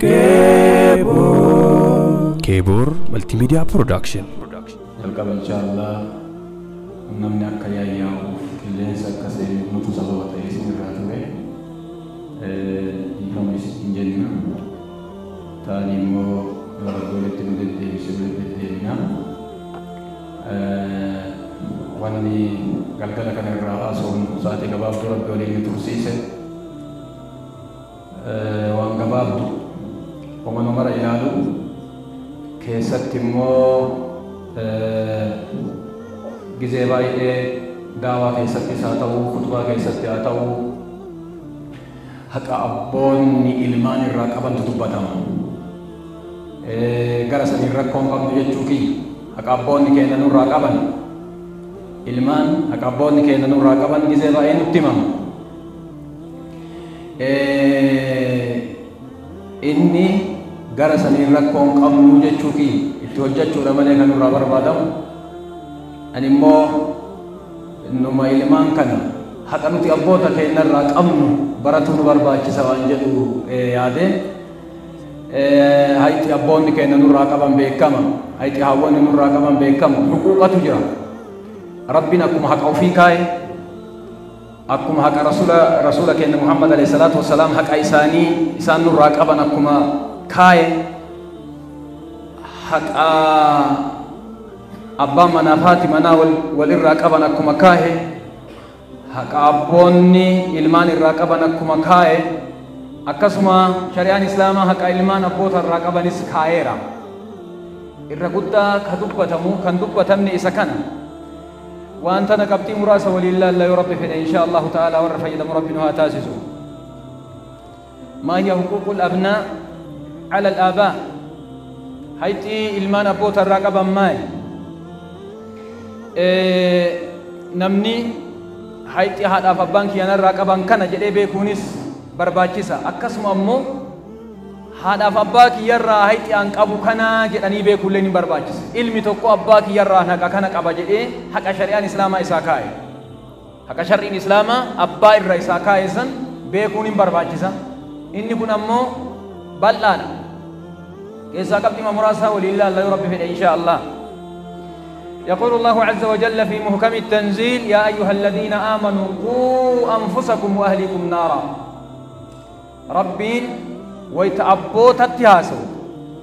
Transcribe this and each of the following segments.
Kebor Kebor Multimedia Production. Jalqaba inshallah namni akka yaa'uuf qilleensa akka seenu nutu sababa ta'e isinirraa ture. Dhiifama isin jenna. Taani immoo Rabbi walitti nu deddeebise walitti deddeebina. Wanni galgala kana irraa haasofnu sa'aatii gabaabduu Rabbi waliin nu tursiise. Waan gabaabdu homaa mara ilaalu keessatti immoo gizee baay'ee daawaa keessattis haa ta'u kutubaa keessatti haa ta'u haqa abboonni ilmaan irraa qabantu dubbatama. Gara saniin rakkoon qabnu jechuu kiyya haqa abboonni keenya nurraa qaban ilmaan haqa abboonni keenya nurraa qaban gizee baay'ee nutti himama. Inni gara saniin rakkoon qabnu jechuu kiyya itti hojjechuudha malee kan nurraa barbaadamu. Ani immoo numa ilmaan kana haqa nuti abboota keenyarraa qabnu baratu nu barbaachisa waan jedhu yaade. Hayti abboonni keenya nurraa qaban beekama, hayti hawwanni nurraa qaban beekama, huquuqatu jira. Rabbiin akkuma haqa ofii kaa'e, akkuma haqa rasuula keenya Muhammad alayhi salaatu wassalaam haqa isaanii isaan nurraa qaban akkuma kaa'e, haqa abbaan manaa fi haati manaa walirraa qaban akkuma kaa'e, haqa abboonni ilmaan irraa qaban akkuma kaa'e, akkasuma shari'aan islaamaa haqa ilmaan abboota irraa qabanis kaa'eera. Irra guddaa ka dubbatamu kan dubbatamne isa kana. Waan tana qabxii muraasa waliin laalla yoo Rabbi fedhe insha Allahu ta'ala warra fayyadamu Rabbi nu haa taasisu. Maa hiya huquuqul abnaa ala al-aabaa? Hayxii ilmaan abboota irraa qaban maali? Namni hayxii haadhaaf abbaan kiyyanarraa qaban kana jedhee beekuunis barbaachisa. Akkasuma ammoo haadhaaf abbaa kiyyarraa hayxii an qabu kana jedhanii beekuullee ni barbaachisa. Ilmi tokko abbaa kiyyarraa haqa kana qaba jedhee haqa shari'aan islaamaa isaa kaa'e. Haqa shari'aan islaamaa abbaa irra isaa kaa'e san beekuun hin barbaachisa. Inni kun ammoo bal'aadha. Keessaa qabxii muraasa waliin laalla yoo Rabbi fedhe insha Allah. يقول الله عز وجل في محكم التنزيل: يا أيها الذين آمنوا قوا أنفسكم وأهليكم نارا. ربين ويتأبوت التهاسو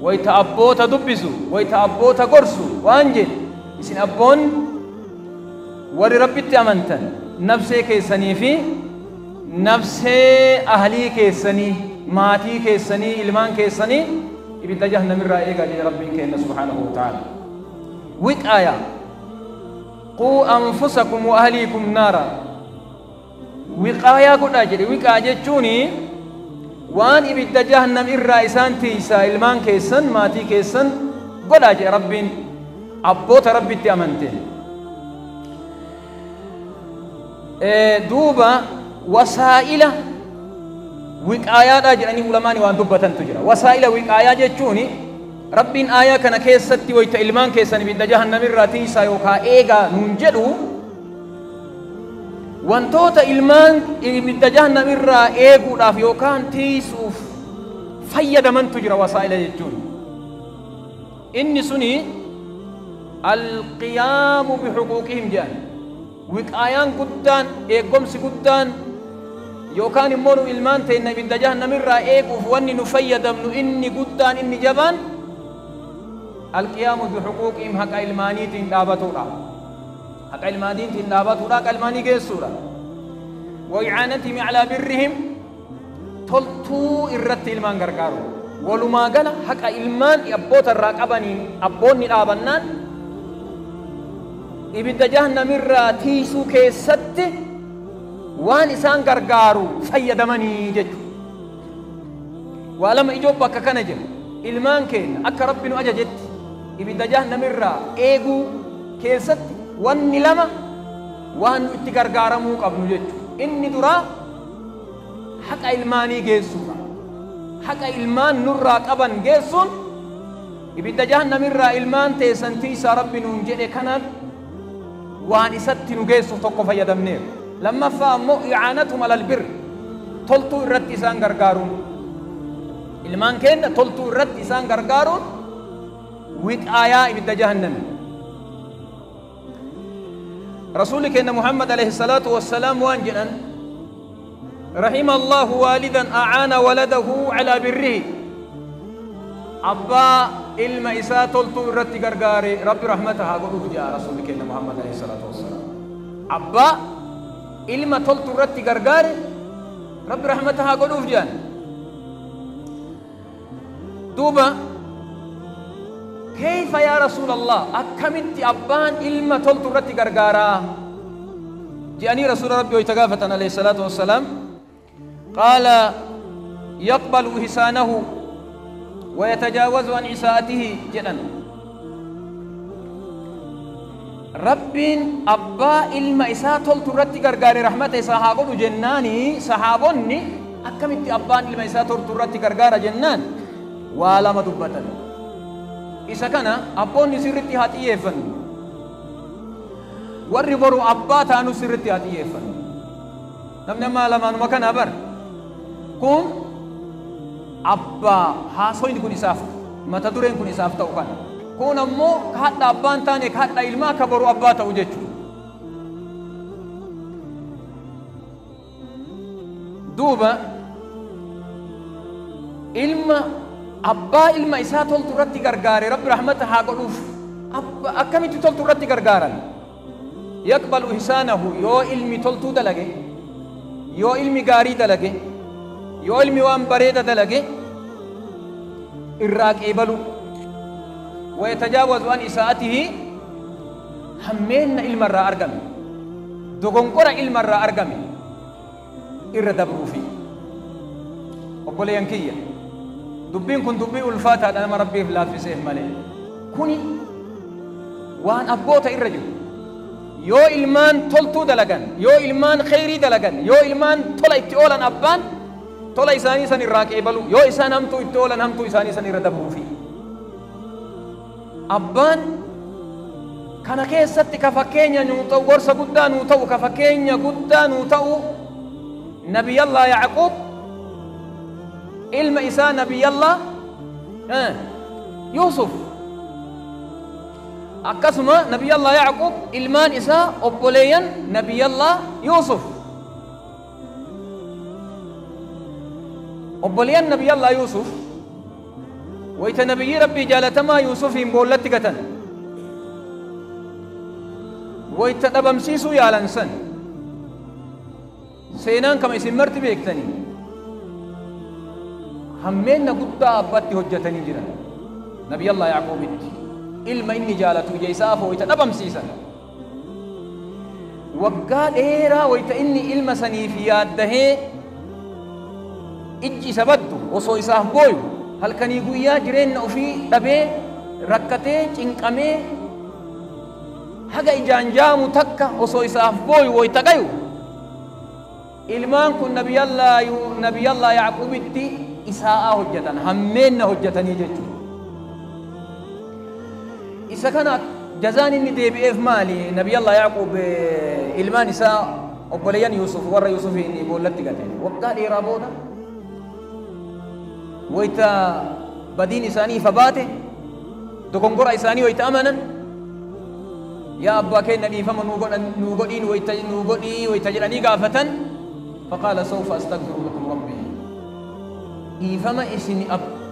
ويتأبوت دبسو ويتأبوت قرسو وأنجل إسن أبون وري ربي تأمنتن نفسي كيسني في نفسي أهلي كيسني ماتي كيسني إلمان كيسني إبدا جهنم الرائقة لربي كينا سبحانه وتعالى. وقاية قوا أنفسكم وأهليكم نارا. وقاية قد أجري وقاية جتشوني وان إبدا جهنم الرئيسان تيسا إلمان كيسن ماتي كيسن قد أجري ربين أبوت ربي تأمنتين. دوبا وسائل وقاية أجري أني علماني وان دوبة تجرى وسائل وقاية جتشوني ربين آية كان كيستي ويت إلمان كيسن إبدا جهنم الرئيسا يوكا إيغا ننجلو wantoota ilmaan ibidda jahannam irraa eeguudhaaf yookaan tiisuuf fayyadamantu jira wasaa'ila jechuun. Inni suni alqiyaamu bihuquuqihim jedhan. Wiqaayaan guddaan eegomsi guddaan yookaan immoo nu ilmaan teenna ibidda jahannam irraa eeguuf wanni nu fayyadamnu inni guddaan inni jabaan alqiyaamu bihuquuqihim haqa ilmaaniitiin dhaabatuudha. Haqa ilmaaniitiin dhaabatuudha, haqa ilmaanii geessuudha. Wa'icaanatihim alaa birrihim toltuu irratti ilmaan gargaaru. Walumaa gala haqa ilmaan abboota irraa qabaniin abboonni dhaabannaan ibidda jahannamirraa tiisuu keessatti waan isaan gargaaru fayyadamanii jechuudha. Waa lama ijoo bakka kana jira. Ilmaan keenya akka Rabbi nu ajajetti ibidda jahannamirraa eeguu keessatti wanni lama waan nu itti gargaaramuu qabnu jechuudha. Inni duraa haqa ilmaanii geessuudha. Haqa ilmaan nurraa qaban geessuun ibidda jahannamirraa ilmaan teessan tiisaa Rabbi nuun jedhe kanaan waan isatti nu geessuuf tokko fayyadamneera. Lammaffaa ammoo i'aanatuhum alal birr toltuu irratti isaan gargaaruun. Ilmaan keenya toltuu irratti isaan gargaaruun wiqaayaa ibidda jahannami. Rasuulli keenya Muhammad alayhi salaatu wassalaam waan jedhan: رحم الله والدا أعان ولده على بره. أبا ilma isaa toltuu irratti gargaare Rabbi rahmata haa godhuuf jedha Rasuulli keenya Muhammad alayhi salaatu wassalaam. Abbaa ilma toltuu irratti gargaare Rabbi rahmata haa godhuuf jedhan. Duuba كيف يا رسول الله akkamitti abbaan ilma toltuu irratti gargaaraa jedhanii Rasuula Rabbi wayita gaafatan alayhi salaatu wassalaam, قال يقبل إحسانه ويتجاوز عن إساءته jedhan. Rabbiin abbaa ilma isaa toltu irratti gargaare rahmata isaa haa godhu jennaani, sahaabonni akkamitti abbaan ilma isaa toltu irratti gargaara jennaan waa lama dubbatan. Isa kana abboonni sirritti haa xiyyeeffannu, warri boru abbaa taanu sirritti haa xiyyeeffannu. Namni ammaa lamaanuma kana bar kun abbaa haasoyni kun isaaf mata dureen kun isaaf ta'u kana. Kun ammoo ka hadha abbaan taane, ka hadha ilmaa, ka boru abbaa ta'u jechuudha. Duuba ilma abbaa ilma isaa toltu irratti gargaare Rabbi rahmata haa godhuuf. Akkamitti toltu irratti gargaaran? يقبل إحسانه, yoo ilmi toltuu dalage, yoo ilmi gaarii dalage, yoo ilmi waan bareeda dalage irraa qeebalu. ويتجاوز عن إساءته, hammeenna ilma irraa argame, dogonqora ilma irraa argame irra dabruufi. Obboleeyyan kiyya, dubbiin kun dubbii ulfaataadha nama Rabbiif laaffiseef malee. Kuni waan abboota irra jiru. Yoo ilmaan toltuu dalagan, yoo ilmaan kheyrii dalagan, yoo ilmaan tola itti oolan, abbaan tola isaanii san irraa qeebalu, yoo isaan hamtuu itti oolan hamtuu isaanii san irra dabruufi. Abbaan kana keessatti ka fakkeenya nuu ta'u, gorsa guddaa nuu ta'u, ka fakkeenya guddaa nuu ta'u Nabiyallah Yacquub ilma isaa Nabiyallah Yuusuf. Akkasuma Nabiyallah Yacquub ilmaan isaa obboleeyyan Nabiyallah Yuusuf. Obboleeyyan Nabiyallah Yuusuf wayta nabiyyi Rabbii jaalatamaa Yuusufiin boollatti gatan, wayta dhabamsiisuu yaalan san, seenaan kama isin marti beektanii, hammeenna guddaa abbatti hojjetanii jiran. Nabiyallah Yacquubitti ilma inni jaalatu ija isaa afoo wayta dhabamsiisan, waggaa dheeraa wayta inni ilma saniif yaaddahee ijji isa baddu, osoo isaaf booyu halkanii guyyaa jireenya ofii dhabee rakkatee cinqamee haga ijaan jaamu takka osoo isaaf booyu wayta gayu, ilmaan kun Nabiyallah Yacquubitti isaa'aa hojjetan, hammeenna hojjetanii jechuudha. Isa kana jazaan inni deebi'eef maali? Nabiyallah Yacquub ilmaan isaa obboleeyyan Yuusuf warra Yuusufiin boollatti gate waggaa dheeraa booda wayta badiin isaanii ifa baate, dogongora isaanii wayta amanan, yaa abbaa keenya dhiifama nuu godhan nuu godhiin wayta nuu godhii wayta jedhanii gaafatan, فقال سوف أستغفر لكم ربي. Dhiifama isin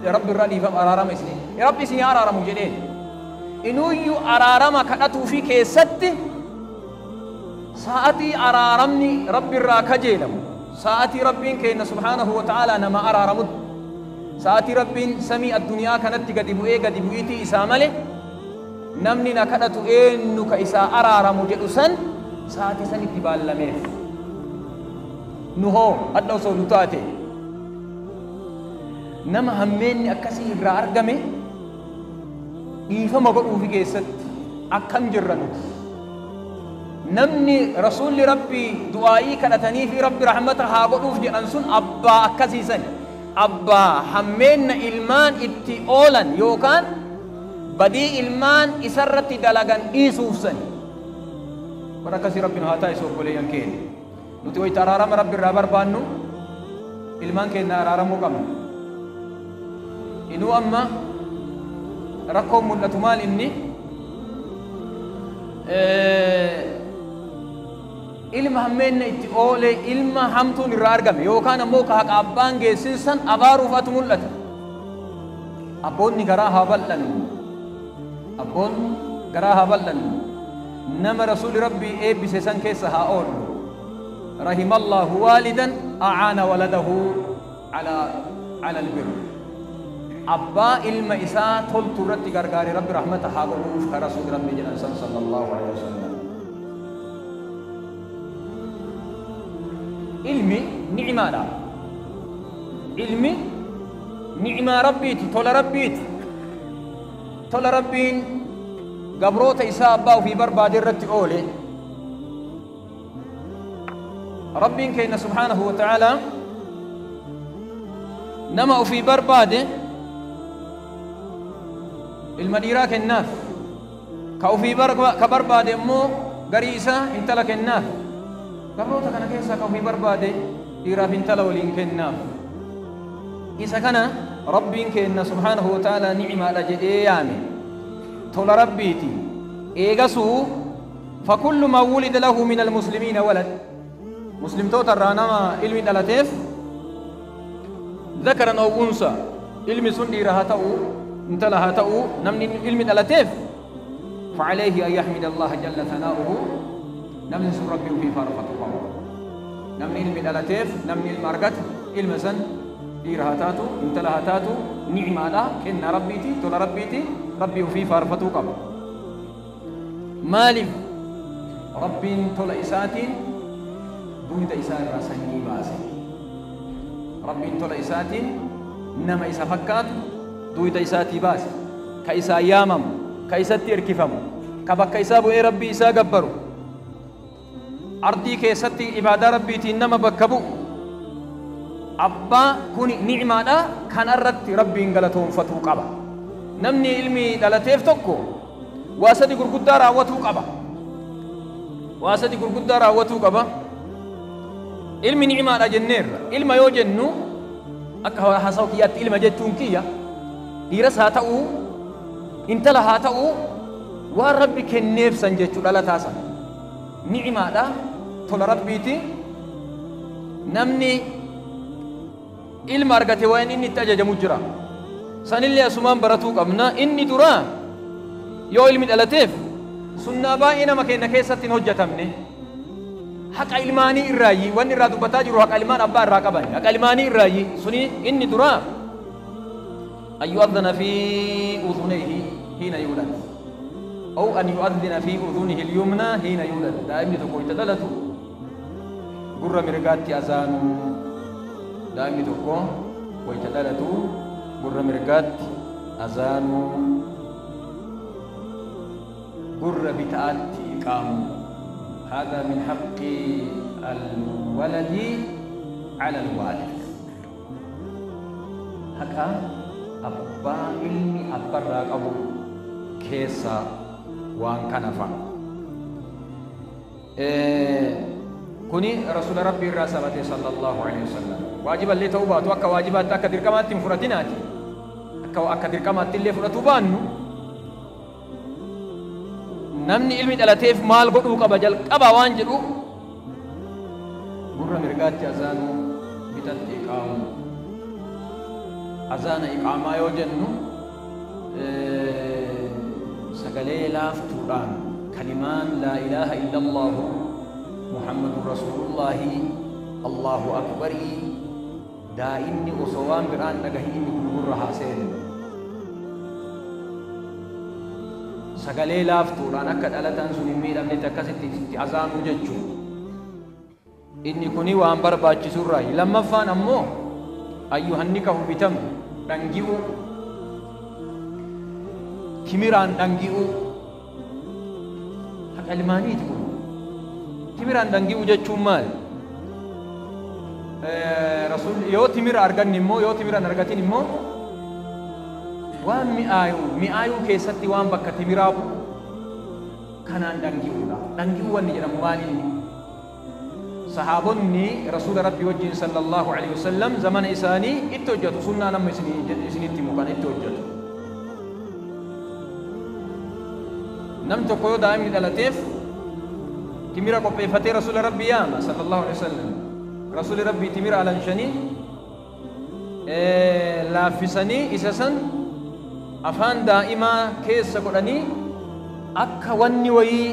Rabbi irraa dhiifama araarama isin Rabbi isin araaramu jedheen. Inuyyuu araarama kadhatuu fi keessatti sa'atii araaramni Rabbi irraa kajeelamu, sa'atii Rabbiin keenya سبحانه وتعالى nama araaramutti, sa'atii Rabbiin samii addunyaa kanatti gadi bu'ee gadi bu'iitii isaa male namni na kadhatu eenyu ka isaa araaramu jedhu san, sa'atii san itti baallameef. Nu hoo hadha osoo nu taate, nama hammeenni akkasii irraa argame dhiifama godhuufi keessatti akkam jirra nuti? Namni Rasuulli Rabbii du'aa'ii kadhatanii fi Rabbi rahmata haa godhuuf jedhan sun abbaa akkasiisan, abbaa hammeenna ilmaan itti oolan yookaan badii ilmaan isarratti dalagan dhiisuuf sani. Bara akkasii Rabbiin haa taasisu. Obboleeyyan keenya, nuti wayita araarama Rabbi irraa barbaannu ilmaan keenya araaramuu qabna. Inuu amma rakkoon mul'atu maal inni ilma hammeenna itti oole ilma hamtuun irraa argame yookaan ammoo ka haqa abbaan geessin san abaaruuf atu mul'ata. Abboonni garaa haa bal'annu. Abboon garaa haa bal'annu. Nama rasuuli rabbii eebbise san keessa haa oollu. Rahimallahu waalidan a'aana waladahu ala albir. Abbaa ilma isaa toltu irratti gargaare rabbi rahmata haa godhuuf ka rasuuli rabbii jedhan san sallallahu alaihi wasallam. Ilmi ni'imaadha. Ilmi ni'imaa rabbiiti, tola rabbiiti. Tola rabbiin gabroota isaa abbaa ofii barbaade irratti oole. Rabbiin keenya subhaanahu wa ta'aalaa nama ofii barbaade ilma dhiiraa kennaaf. Ka ofii ka barbaade immoo garii isaa intala kennaaf. Gabroota kana keessaa ka ofii barbaade dhiiraaf intala waliin kennaaf. Isa kana rabbiin keenya subhaanahu wa ta'aalaa ni'imaadha jedhee yaame. Tola rabbiiti. Eegasuu fakullu man wulida lahu min almuslimiina walad. Muslimtoota irraa nama ilmi dhalateef dhakaran aw unsa, ilmi sun dhiira haa ta'u intala haa ta'u namni ilmi dhalateef فعليه أن يحمد الله جل ثناؤه. namni sun rabbii ofii faarfatu qaba. Namni ilmi dhalateef namni ilma argate ilma san dhiira haa taatu intala haa taatu ni'imaadha kenna rabbiiti tola rabbiiti rabbii ofii faarfatuu qaba. Maaliif rabbiin tola isaatiin dugda isaa irraa sanyii baase. Rabbiin tola isaatiin nama isa fakkaatu dugda isaatii baase. Ka isaa yaamamu, ka isatti hirkifamu, ka bakka isaa bu'ee rabbii isaa gabbaru. Ardii keessatti ibaadaa rabbiitiin nama bakka bu'u. Abbaa kuni ni'imaadha kanarratti rabbiin galatoonfatuu qaba. Namni ilmi dhalateef tokko waa sadi gurguddaa raawwatuu qaba. Waa sadi gurguddaa raawwatuu qaba. Ilmi ni'imaadha jenneerra. Ilma yoo jennu akka haasawa kiyyaatti ilma jechuun kiyya dhiiras haa ta'uu intala haa ta'uu waan rabbi kenneef san jechuu dhalataa san. Ni'imaadha tola rabbiiti. Namni ilma argate waan inni itti ajajamu jira. Sanillee asumaan baratuu qabna. Inni duraa yoo ilmi dhalateef sunnaa baay'ee nama keenya keessatti hin hojjetamne. Haqa ilmaanii irraayyi wanni irraa dubbataa jiru haqa ilmaan abbaa irraa qaban. Haqa ilmaanii irraayyi suni inni duraa an yu'adhana fi udhunayhi hiina yulad aw an yu'adhina fi udhunihi al-yumna hiina yulad. Daa'imni tokko itti dhalatu gurra mirgaatti azaanuu. Daa'imni tokko wayita dhalatu gurra mirgaatti azaanuu, gurra bitaatti iqaamuu. هذا من حق الولد على الوالد. حقا أبا علمي أبا راقبو كيسا وان كنفا. كوني رسول ربي الرسالة صلى الله عليه وسلم. واجب اللي توبة توكا واجبات أكدر كما تنفرتناتي. أكدر كما تلي فرتو بانو. Namni ilmi dhalateef maal godhuu qaba jalqaba waan jedhu gurra mirgaatti azaanuu bitatti iqaamuu. Azaana iqaamaa yoo jennu sagalee laaftuudhaan kalimaan laa ilaaha illallahu muhammadun rasuulullaahi allahu akbarii daa'imni osoo waan biraan dhagahin inni kun gurra haa seenu. Sagalee laaftuudhaan akka dhalataan sun hin miidhamnetti akkasitti itti azaanuu jechuudha. Inni kuni waan barbaachisurraayi. Lammaffaan ammoo ayyuhannikahu bitamu dhangi'uu, timiraan dhangi'uu. Haqa ilmaaniiti kun. Timiraan dhangi'uu jechuun maali? Rasuul yoo timira arganne immoo yoo timira hin argatin immoo waan mi'aayuu keessatti waan bakka timiraa bu'u kanaan dhangi'uudha. Dhangi'uu wanni jedhamu maal inni? Sahaabonni rasuula rabbii wajjin sallallahu alaihi wasallam zamana isaanii itti hojjetu, sunnaa nama isinitti himu kana itti hojjetu. Nam tokko yoo daa'imni dhalateef timira qopheeffatee rasuula rabbii yaama sallallahu alaihi wasallam. Rasuulli rabbii timira alanshanii laaffisanii isa san afaan daa'imaa keessa godhanii akka wanni wayii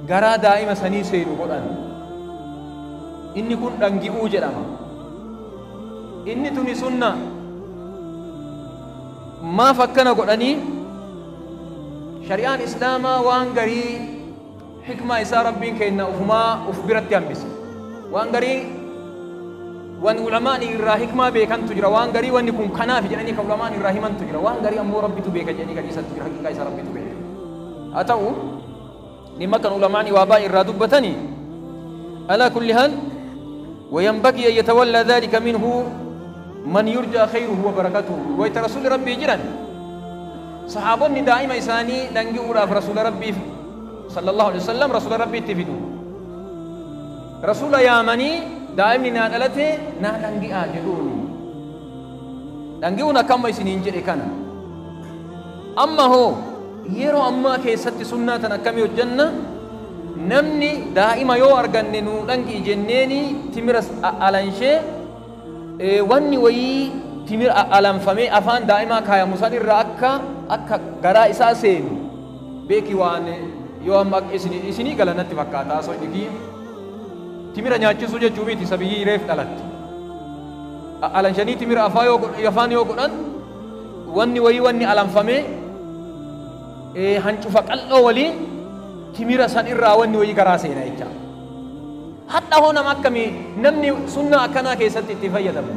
garaa daa'ima sanii seenu godhan. Inni kun dhangi'uu jedhama. Inni tuni sunna. Maaf akkana godhanii? Shari'aan islaamaa waan garii hikmaa isaa rabbiin kenna ufumaa uf biratti hambise. Waan garii waan ulamaan irraa hikmaa beekantu jira, waan garii wanni kun kanaaf jedhanii kan ulamaan irraa himantu jira, waan garii ammoo rabbitu beeka jedhanii kan isattu jira, haqiiqaa isaa rabbitu beeka. Haa ta'u dhimma kan ulamaan waa baay'ee irraa dubbatanii. على كل حال وينبغي أن يتولى ذلك منه من يرجى خيره وبركته. ويت رسول ربي جرا صحابون دائما إساني دنجي أولا رسول ربي صلى الله عليه وسلم، رسول ربي تفيدو رسول يامني دائما نادلته نا دنجي آجدوني دنجيونا كم يسنين جري كان. أما هو يرو أما كيست سنة كم يجنة namni daa'ima yoo arganne nu dhangi jenneeni timira alanshee wanni wayii timira alanfamee afaan daa'imaa kaayamu san irraa akka garaa isaa seenu beeki. Waan yoo amma isinii gala natti fakkaata osoo inni timira nyaachisuu jechuu miti, sabiyyii reef dhalatte alanshanii timira afaan yoo godhan wanni wayii wanni alanfamee hancufa qal'oo waliin timira san irraa wanni wayii garaa seena jecha. Hadha hoo nama akkamii namni sunnaa akkanaa keessatti itti fayyadamu?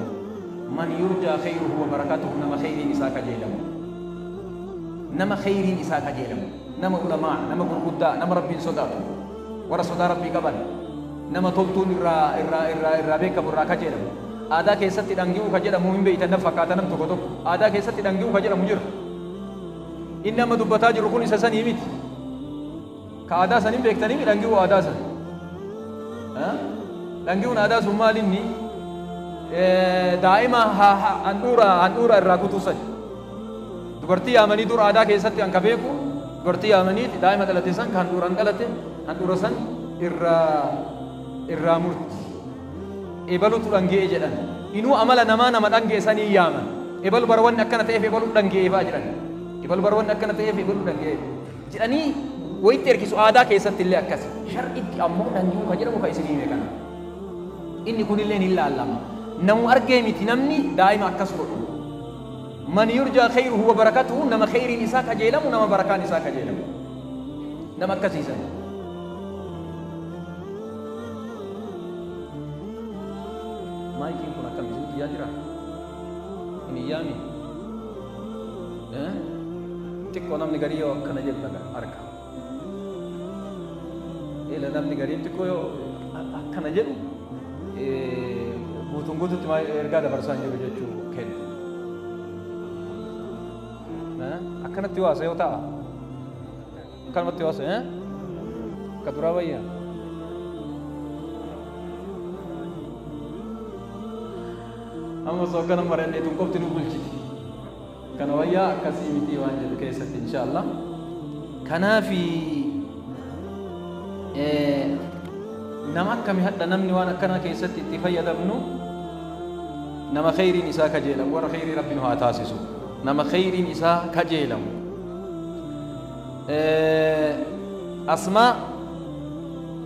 Man yurjaa khayruhu wa barakatuhu, nama khayriin isaa kajeelamu, nama khayriin isaa kajeelamu, nama ulamaa, nama gurguddaa, nama rabbiin sodaatu, warra sodaa rabbii qaban, nama toltuun irraa irraa irraa irraa beekamu irraa kajeelamu. Aadaa keessatti dhangi'uu ka jedhamu hin beeytan na fakkaata nam tokko tokko aadaa keessatti dhangi'uu ka jedhamu jira. Inni amma dubbataa jiru kun isa sanii miti. Ka aadaa sanin beektanii dhangi'uu aadaa san. Dhangi'uun aadaa sun maal inni? Daa'ima handhuura irraa kutuu sani. Dubartii yaamanii dur aadaa keessatti an ka beeku dubartii yaamanii daa'ima dhalate san ka handhuuraan dhalate handhuura san irraa murti. Ebalutu dhangi'e jedhan. Inuu amala namaa nama dhangi'e sanii yaaman. Ebalu bara wanni akkana ta'eef ebalu dhangi'e fa'aa jedhan. Ebalu bara wanni akkana ta'eef ebalu dhangi'e jedhanii wayitti ergisu aadaa keessatti illee akkas. Shar'itti ammoo dhangi'uu ka jedhamu ka isinii hime kana. Inni kunillee ni ilaallama. Namu argee miti namni daa'ima akkas godhu. Man yurjaa khayruhu wa barakatuhu, nama khayriin isaa kajeelamu, nama barakaan isaa kajeelamu. Nama akkasiisan. Maayikiin kun akkam isin iyyaa jira? Hin iyyaami? Xiqqoo namni garii yoo akkana jedhu arga. Ila namni gariin xiqqoo yoo akkana jedhu guutuun guututti ergaa dabarsaa jiru jechuu kenna. Akkanatti waasa yoo ta'a. Akkanumatti waasa akka duraa wayyaa. Amma osoo akkana marannee tun qofti nu bulchiti. Kana wayyaa akkasii miti waan jedhu keessatti inshaallah. Kanaafi nama akkami hadha namni waan akkanaa keessatti itti fayyadamnu nama khayriin isaa kajeelamu, warra khayrii rabbi nu haa taasisu, nama khayriin isaa kajeelamu. Asmaa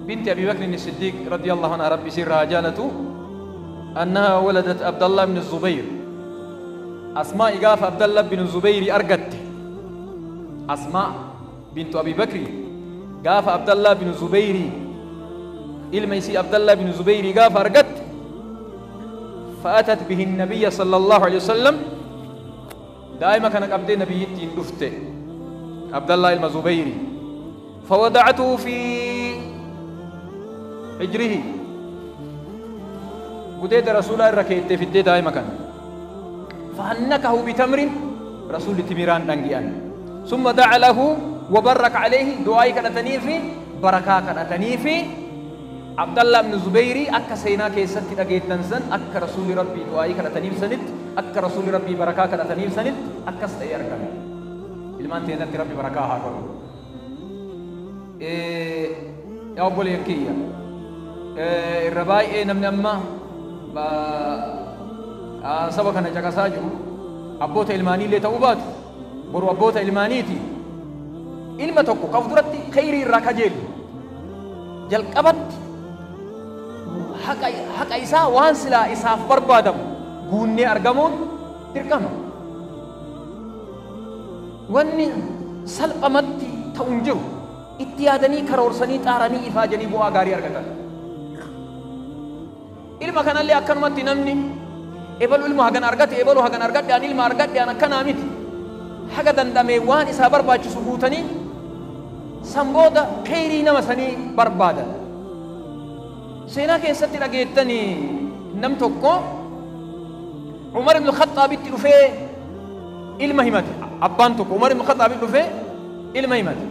binti Abi Bakr as-Siddiq radiyallahu anha rabbi sirraa jaalatu أنها ولدت عبد الله بن الزبير. أسماء إقاف عبد الله بن الزبير أرقت. أسماء بنت أبي بكر قاف عبد الله بن الزبير الميسي عبد الله بن الزبير قاف أرقت. فأتت به النبي صلى الله عليه وسلم. دائما كان عبد النبي دفته عبد الله المزبيري فوضعته في حجره. قديت رسول الله ركيت في الدي دائما كان فهنكه بتمر رسول تميران دنجيان ثم دعا له وبرك عليه. دعائي كان تنيفي بركة كان تنيفي. Abdallah ibn Zubayri akka seenaa keessatti dhageettan san akka Rasuulli Rabbii du'aayii kadhataniif sanitti akka Rasuulli Rabbii barakaa kadhataniif sanitti akkas ta'ee argame. Ilmaan teenyatti Rabbi barakaa haa godhu. Yaa obboleeyyan kiyya, irra baay'ee namni amma saba kana caqasaa jiru abboota ilmaaniillee ta'uu baatu boru abboota ilmaaniiti. Ilma tokko kaf duratti khayrii irraa kajeelu jalqabatti haqa isaa waan silaa isaaf barbaadamu guunnee argamuun dirqama. Wanni salphamatti ta'u hin jiru. Itti yaadanii karoorsanii xaaranii ifaajanii bu'aa gaarii argatan. Ilma kanallee akkanumatti namni ebalu ilma hagan argate ebalu hagan argadhe an ilma argadhe an akkanaa miti. Haga danda'ame waan isaa barbaachisu guutanii san booda khayrii nama sanii barbaadan. Seenaa keessatti dhageettanii nam tokko Umar ibn Khaxaabitti dhufee ilma himate. Abbaan tokko Umar ibn Khaxaabitti dhufee ilma himate.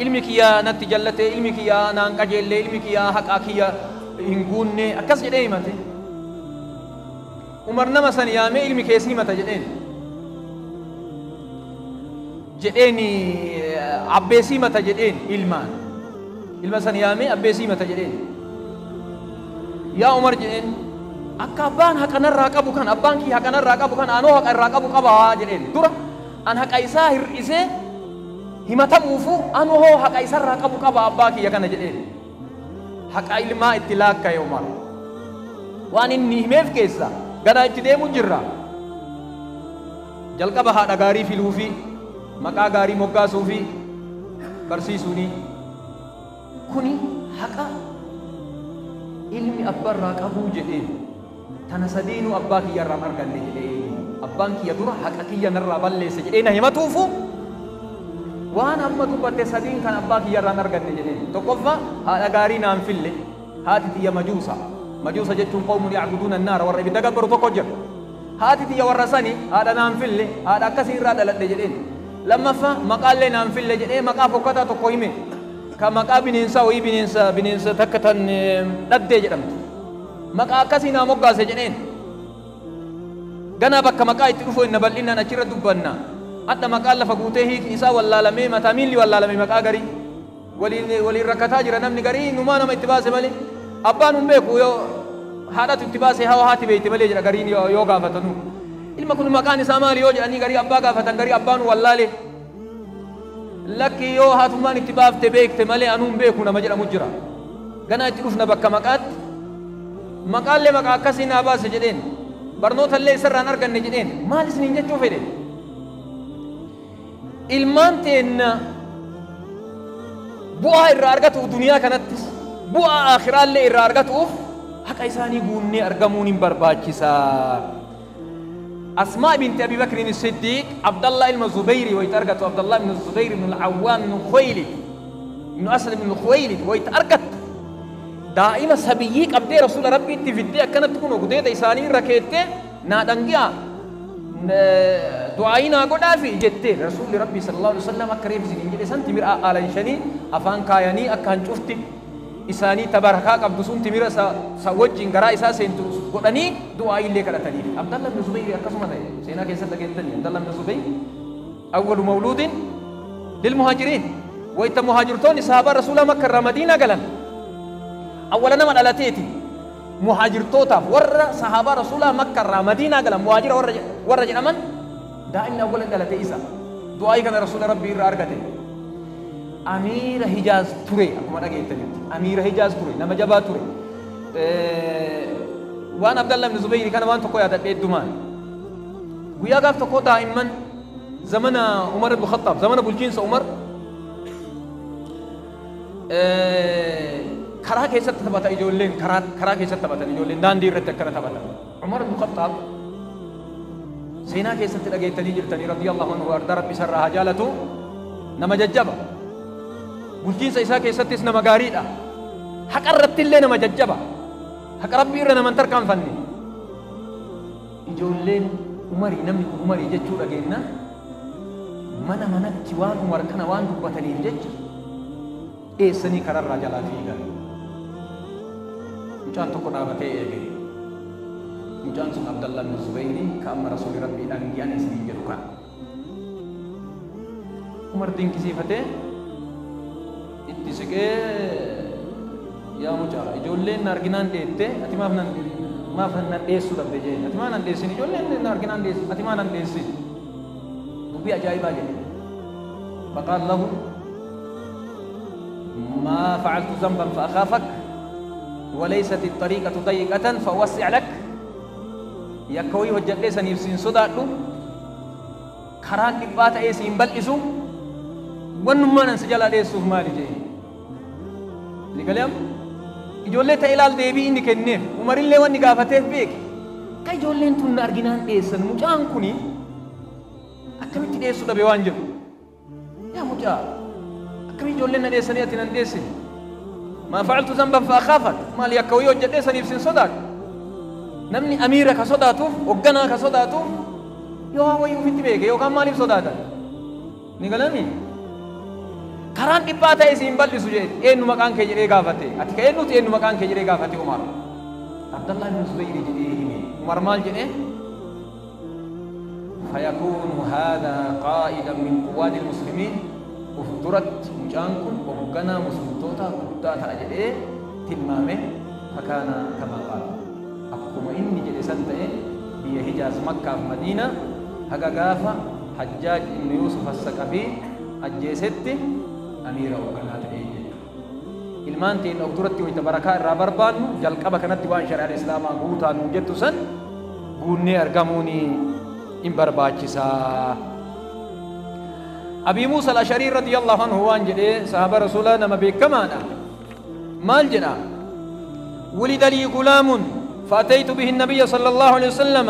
Ilmi kiyyaa natti jallate, ilmi kiyyaa naan qajeelle, ilmi kiyyaa haqaa kiyya hin guunne akkas jedhee himate. Umar nama san yaamee ilmi keessi himata jedheen. Jedheen abbeessi himata jedheen ilmaan. Ilma san yaamee abbeessi himata jedheen. Yaa Umar jedheen akka abbaan haqa narraa qabu kan abbaan kiyya haqa narraa qabu kan anoo haqa irraa qabu qabaa jedheen. Dura an haqa isaa hir'isee himatamuufu anoo hoo haqa isarraa qabu qaba abbaa kiyya kana jedheen. Haqa ilmaa itti laakka'e Umar. Waan inni himeef keessa gara itti deemu jirra. Jalqaba haadha gaarii filuufi maqaa gaarii moggaasuufi barsiisuuni. Kuni haqa ilmi abbaarraa qabuu jedheen. Tana sadiinuu abbaa kiyyarraa arganne jedhee. Abbaan kiyya dura haqa kiyya narraa balleesse jedhee na himatuufu waan amma dubbatte sadiin kan abbaa kiyyarraan arganne jedheen. Tokkoffaa haadha gaarii naan fille, haati tiyya majuusa. Majuusa jechuun qawmun ya'buduuna annaara warra ibidda gabbaru tokko jira. Haati tiyya warra sani haadha naan fille, haadha akkasii irraa dhaladhe jedheen. Lammaffaa maqaallee naan fille jedhee maqaa fokkataa tokko hime. Ka maqaa bineensaa wayii bineensa takka tan dhaddee jedhamtu. Maqaa akkasii naa moggaase jedheen. Ganaa bakka maqaa itti dhufu inna bal'inaan achirra dubbanna. Adda maqaan lafa guutee hiikni isaa wallaalamee mataa miilli wallaalamee maqaa garii waliin rakkataa jira namni garii numaa nama itti baase malee abbaan hin beeku yoo haadhatu itti baase hawa haati beekte malee jedha gariin yoo gaafatanu. Ilma kun maqaan isaa maali yoo jedhanii garii abbaa gaafatan garii abbaan wallaale. Lakki yoo haatummaan itti baafte beekte malee anuu hin beeku nama jedhamu jira. Ganaa itti dhufna bakka maqaatti. Maqaallee maqaa akkasii naa baase jedheen. Barnootallee isarraan arganne jedheen. Maal isiniin jechuu fedhe? Ilmaan teenna bu'aa irraa argatuuf duniyaa kanattis bu'aa aakhiraallee irraa argatuuf haqa isaanii guunnee argamuun hin barbaachisaa. Asmaa binti Abi Bakrin Siddiq Abdallah ilma Zubayri wayita argatu Abdallah ibn Zubayr ibn al-Awwam ibn Khuwaylid ibn Asad ibn Khuwaylid wayita argattu daa'ima sabiyyii qabdee Rasuula Rabbiitti fiddee akkanatti kun gudeeda isaanii irra keettee naa dhangi'a du'aayii naa godhaafi jettee Rasuulli Rabbii sallallahu alaihi wasallam akka reef isiniin jedhe san timira aalan shanii afaan kaayanii akka hancufti isaanii tabarakaa qabdu sun timira sa wajjin garaa isaa seentu godhanii du'aayii illee kadhataniif. Abdallah ibn Zubayr akkasuma ta'e seenaa keessatti dhageettanii Abdallah ibn Zubayr awwalu mawluudin lil muhaajiriin wayita muhaajirtoonni sahaabaa Rasuulaa Makka irraa Madiinaa galan awwala nama dhalateeti muhaajirtootaaf warra sahaabaa Rasuulaa Makka irraa Madiinaa galan muhaajira warra jedhaman daa'imni awwala dhalate isa du'aayii kana Rasuula Rabbii irraa argate. Amiira Hijaaz ture akkuma dhageettanitti Amiira Hijaaz ture nama jabaa ture. Waan Abdallah ibn Zubayr kana waan tokko yaadadhe heddumaan guyyaa gaaf tokko daa'imman zamana Umar ibn Khattaab zamana bulchiinsa Umar karaa keessatti taphata ijoolleen karaa keessatti taphatan ijoolleen daandii irratti akkana taphatan. Umar ibn Khattaab seenaa keessatti dhageettanii jirtanii radiyallahu anhu arda Rabbi isarraa haa jaalatu nama jajjaba. Bulchiinsa isaa keessattis nama gaariidha. Haqa irratti illee nama jajjaba. Haqa Rabbii irra nama hin tarkaanfanne. Ijoolleen Umarii namni kun Umarii jechuu dhageenna mana manatti waan Umar kana waan dubbataniif jecha dheessanii kararraa jalaa fiigan. Mucaan tokko dhaabatee eege. Mucaan sun Abdallah ibn Zubayri ka amma Rasuulli Rabbii dhangi'an isiniin jedhu kana. Umar dinqisiifatee itti siqee, yaa mucaa, ijoolleen na arginaan dheette, ati maaf nan dheessuu dhabde jeen. Ati maa nan dheessin? Ijoolleen na arginaan dheessi, ati maa nan dheessin? Dubbii ajaa'ibaa jedhe. Faqaal lahu ما فعلت ذنبا فأخافك وليست الطريقة ضيقة فأوسع لك. يكوي هجت ليس نفسين صداتو كران دبات ايسين بلئسو ونما ننسجل ليسوف مالي جي لقليم ijoollee ta'e ilaal deebii inni kenneef. Umarillee wanni gaafateef beeke ka ijoolleen tun na arginaan dheessan, mucaan kuni akkamitti dheessuu dhabe waan jedhu. Yaa mucaa, akkami ijoolleen na dheessanii ati nan dheessine? Maa facaltu zamban fa akhaafak, maal yakka wayii hojjedhee saniif sin sodaadhu? Namni amiira ka sodaatuuf, hogganaa ka sodaatuuf, yoo waan wayii ufitti beeke yookaan maaliif sodaatan ni galami. Karaan dhiphaa ta'e siin bal'isu jedhe. Eenyu maqaan kee jedhee gaafate. Ati ka eenyuti? Eenyu maqaan kee jedhee gaafate Umar. Abdallah ibn Zubayr jedhee hime. Umar maal jedhee? فيكون هذا قائدا من قواد المسلمين. ufduratti mucaan kun hoogganaa muslimtoota guddaa ta'a jedhee tilmaame. Fakaana kamaa qaala, akkuma inni jedhe san ta'e. Biyya Hijaaz, Makkaaf Madiina, haga gaafa Hajjaaj ibn Yuusuf Assaqafii ajjeesetti amiira hoogganaa ta'ee jechuudha. Ilmaan teenya of duratti wayita barakaa irraa barbaannu, jalqaba kanatti waan shari'aan islaamaa guutaa nuun jettu san guunnee argamuun in barbaachisaa. أبي موسى الأشعري رضي الله عنه وان جدي صحابة رسول الله نما بكمانا مال جنا. ولد لي غلام فأتيت به النبي صلى الله عليه وسلم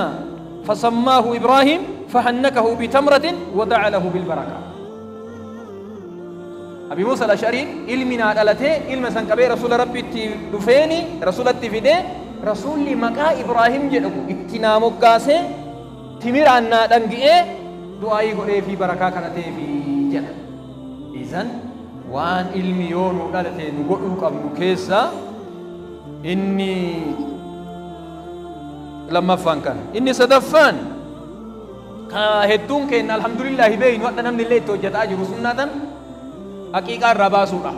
فسماه إبراهيم فحنكه بتمرة ودعا له بالبركة. أبي موسى الأشعري علمنا دلته علم سنكبي رسول ربي دفيني رسول التفيده رسول مكا إبراهيم جدو اتنا مقاسه تمر عنا دنجئه دعائي قرئ في بركة كانته في جنة. إذن وان علمي يونو دلته نقول قبل كيسا إني لما فان كان إني صدفان كهدون كإن الحمد لله بين وقت نمن الليل توجد أجر سنة حقيقة رباسورة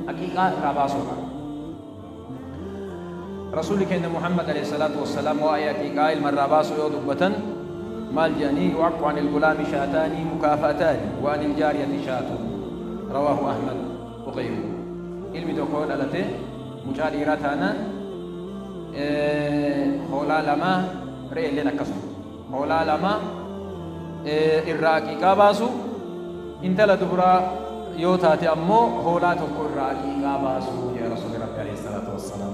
حقيقة رباسورة. رسولك إن محمد عليه الصلاة والسلام وآية حقيقة علم الرباس يودبة مال جاني يعق عن الغلام شاتان مكافأتان وعن الجارية شات. رواه أحمد وغيره. علم تقول التي مجال إيراتانا هولا لما رئي لنا كسر هولا لما إراكي كاباسو انت لدبرا يوتاتي أمو هولا تقول إراكي كاباسو يا رسول ربي عليه الصلاة والسلام.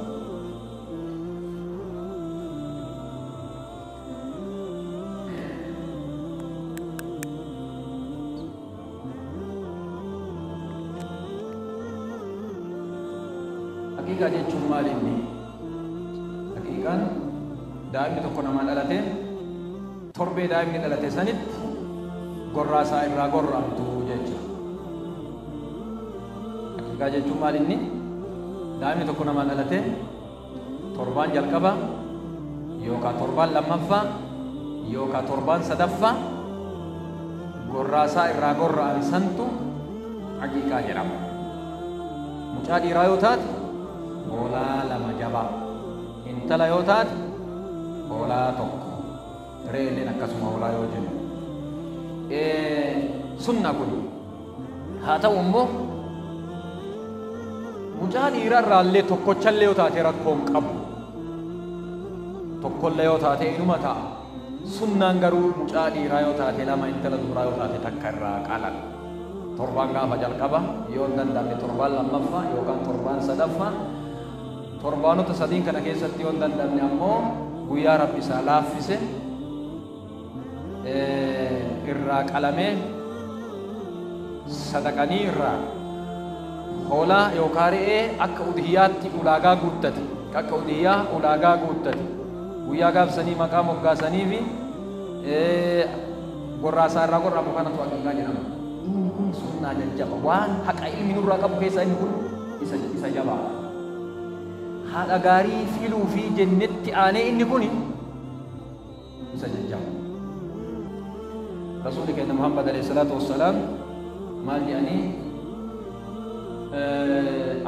Haqiiqaa jechuun maal inni? Haqiiqaan daa'imni tokko namaan dhalate torbee daa'imni dhalate sanitti gorraa isaa irraa gorramtu jechuudha. Haqiiqaa jechuun maal inni? Daa'imni tokko namaan dhalate torbaan jalqaba yookaan torbaan lammaffaa yookaan torbaan sadaffaa gorraa isaa irraa gorra'an santu haqiiqaa jedhama. Mucaa dhiiraa yoo taate hoolaa lama jabaa, intala yoo taate hoolaa tokko, re'eelleen akkasuma hoolaa yoo jennu sunna kun. Haa ta'u immoo mucaa dhiiraa irraallee tokkochallee yoo taate rakkoon qabu, tokkollee yoo taate inuma ta'a. Sunnaan garuu mucaa dhiiraa yoo taate lama, intala dubaraa yoo taate takka irraa qalan. Torbaan gaafa jalqaba yoo hin danda'amne torbaan lammaffaa yookaan torbaan sadaffaa, torbaanota sadiin kana keessatti yoo hin danda'amne ammoo guyyaa rabbi isaa laaffise irraa qalamee sadaqanii irraa hoolaa yookaan re'ee akka udhiyyaatti ulaagaa guuttate, akka udhiyyaa ulaagaa guuttate guyyaa gaafsanii maqaa moggaasanii fi gorraasaa irraa gorramu kanatu haqiiqaa jedhama. Inni kun sunnaa jajjaba waan haqa ilmi nurraa qabu keessaa inni kun isa jabaadha. Haadha gaarii filuu fi jennetti aanee inni kuni isa jajjaba. Rasuulli keenya Muhammad alayhi salaatu wassalaam maal jedhanii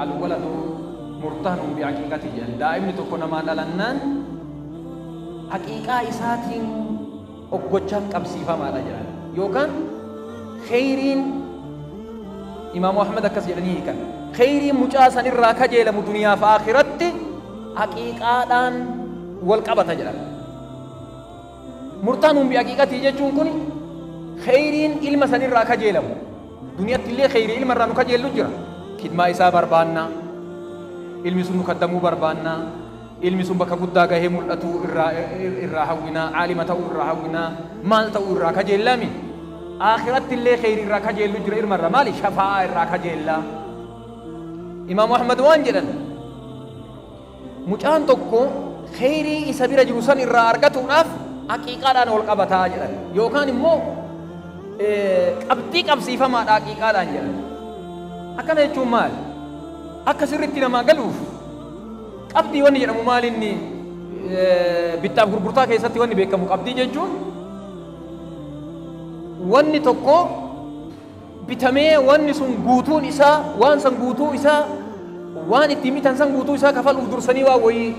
alwaladu murtahanun bihaqiiqati jedhan. Daa'imni tokko namaa dhalannaan haqiiqaa isaatiin oggochaan qabsiifamaadha jedhan. Yookaan kheyriin Imaamu Ahmad akkas jedhanii hiikan. Kheyriin mucaa san irraa kajeelamu duniyaa fi akhiratti haqiiqaadhaan wal qabata jedhan. Murtaanuun bihaqiiqatii jechuun kun kheyriin ilma san irraa kajeelamu. Duniyatti illee kheyrii ilma irraa nu kajeellu jira. Kidmaa isaa barbaannaa, ilmi sun nu kaddamuu barbaannaa, ilmi sun bakka guddaa gahee mul'atu irraa hawwinaa, caalima ta'uu irraa hawwinaa, maal ta'uu irraa kajeellami. Akhiratti illee kheyrii irraa kajeellu jira ilma irraa maali? Shafaa'aa irraa kajeellaa. Imaamu Ahmad waan jedhan mucaan tokko kheyrii isa bira jiru san irraa argatuudhaaf haqiiqaadhaan ol qabataa jedhan. Yookaan immoo qabxii qabsiifamaadha haqiiqaadhaan jedhan. Akkana jechuun maali? Akka sirriitti namaa galuuf qabdii wanni jedhamu maal inni bittaaf gurgurtaa keessatti wanni beekamu qabdii jechuun wanni tokko bitamee wanni sun guutuun isaa waan san guutuu isaa waan ittiin bitan san guutuu isaa kafaluuf dursanii waa wayii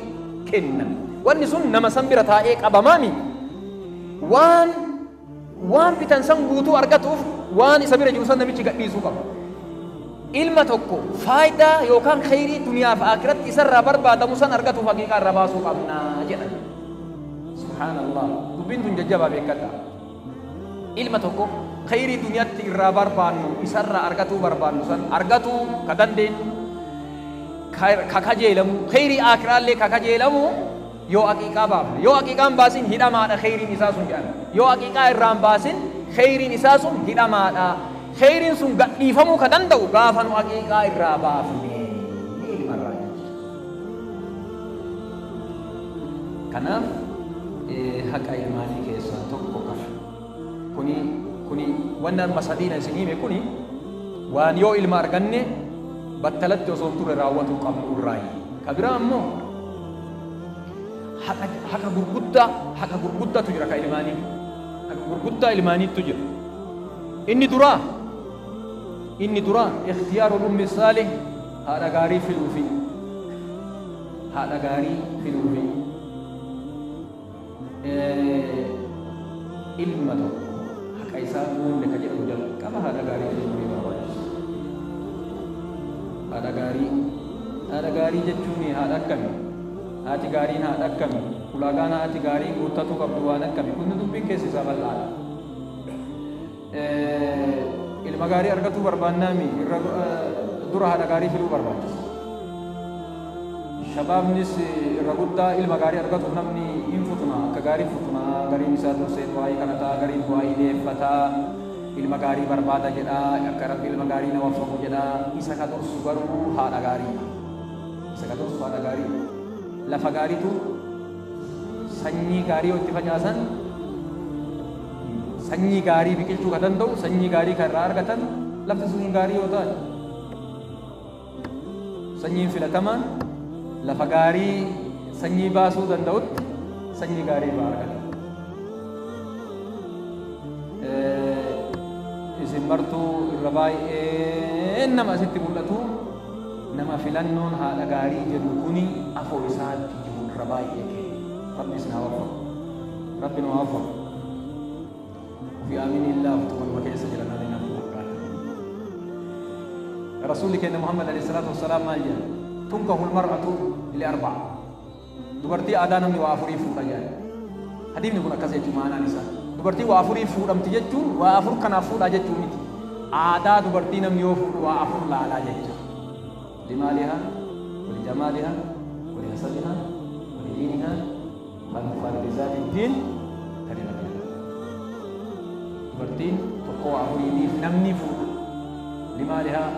kennan. Wanni sun nama san bira taa'ee qabamaami. Waan bitan san guutuu argatuuf waan isa bira jiru san namichi gadhiisuu qaba. Ilma tokko faayidaa yookaan kheyrii duniyaa fi akhiratti isarraa barbaadamu san argatuuf haqiiqaa irraa baasuu qabnaa jedhan. Subhaanallah. Dubbiin tun jajjabaa beekadha. Ilma tokko kheyrii duniyaatti irraa barbaannu isarraa argatuu barbaannu san argatuu ka dandeenyu ka kajeelamu kheyrii aakhiraallee ka kajeelamu yoo haqiiqaa baafne yoo haqiiqaan baasin hidhamaadha kheyriin isaa sun jedhan. Yoo haqiiqaa irraan baasin kheyriin isaa sun hidhamaadha. Kheyriin sun gadhiifamuu ka danda'u gaafa nu haqiiqaa irraa baafne ilmarraa jechuudha. Kanaaf haqa ilmaanii keessaa tokko qaba. Kuni wanni amma sadiina isin hime kuni waan yoo ilma arganne battalatti osoo hin turre raawwatuu qabnu irraayi. Ka biraa ammoo haqa gurguddaatu jira ka ilmaanii. Haqa gurguddaa ilmaaniitu jira. Inni duraa ikhtiyaaru ummi saalih haadha gaarii filuufi. Haadha gaarii filuufi. Ilma tokko haqa isaa guunne ka jedhamu jalqaba haadha gaarii filuufi barbaachisa. Haadha gaarii jechuun haadha akkami? Haati gaariin haadha akkami? Ulaagaan haati gaariin guuttatuu qabdu waan akkami? Kun dubbiin keessi isaa bal'aadha. Ilma gaarii argatuu barbaannaami irra dura haadha gaarii filuu barbaachisa. Shabaabnis irra guddaa ilma gaarii argatuuf namni hin futuna akka gaarii futuna gariin isaa dursee du'aayii kadhataa gariin du'aayii deeffataa ilma gaarii barbaada jedhaa akka rabbi ilma gaarii nama waffaqu jedhaa. Isa ka dursu garuu haadha gaarii. Isa ka dursu haadha gaarii. Lafa gaariitu sanyii gaarii itti facaasan sanyii gaarii biqilchuu ka danda'u sanyii gaarii kan irraa argatan lafti sun gaarii yoo taate sanyiin filatamaan lafa gaarii sanyii baasuu danda'utti sanyii gaarii irraa argatan. Isin martuu irra baay'een nama asitti mul'atu nama filannoon haadha gaarii jedhu kuni afoo isaatti jiru irra baay'ee kenne. Rabbi isin haa waffaqu. Rabbi nu haa waffaqu. Fi amin illah tukun keessa jira namni nafu fakkaata. Rasuulli keenya Muhammad alayhi salaatu wassalaam maal jedha? Tunkahu almar'atu li arba'a. Dubartii aadaa namni waa afurii fuudha jedha. Hadiifni kun akkas jechuun maanaan isaa. Dubartii waa afurii fuudhamti jechuun waa afur kanaaf fuudhaa jechuu miti. Aadaa dubartii namni yoo fuudhu waa afur laalaa jecha. Limaalihaa, walijamaalihaa, walihasabihaa, walidiinihaa, fadfar bizaati diin tariba jedha. Dubartiin tokko waa afuriitiif namni fuudha. Limaalihaa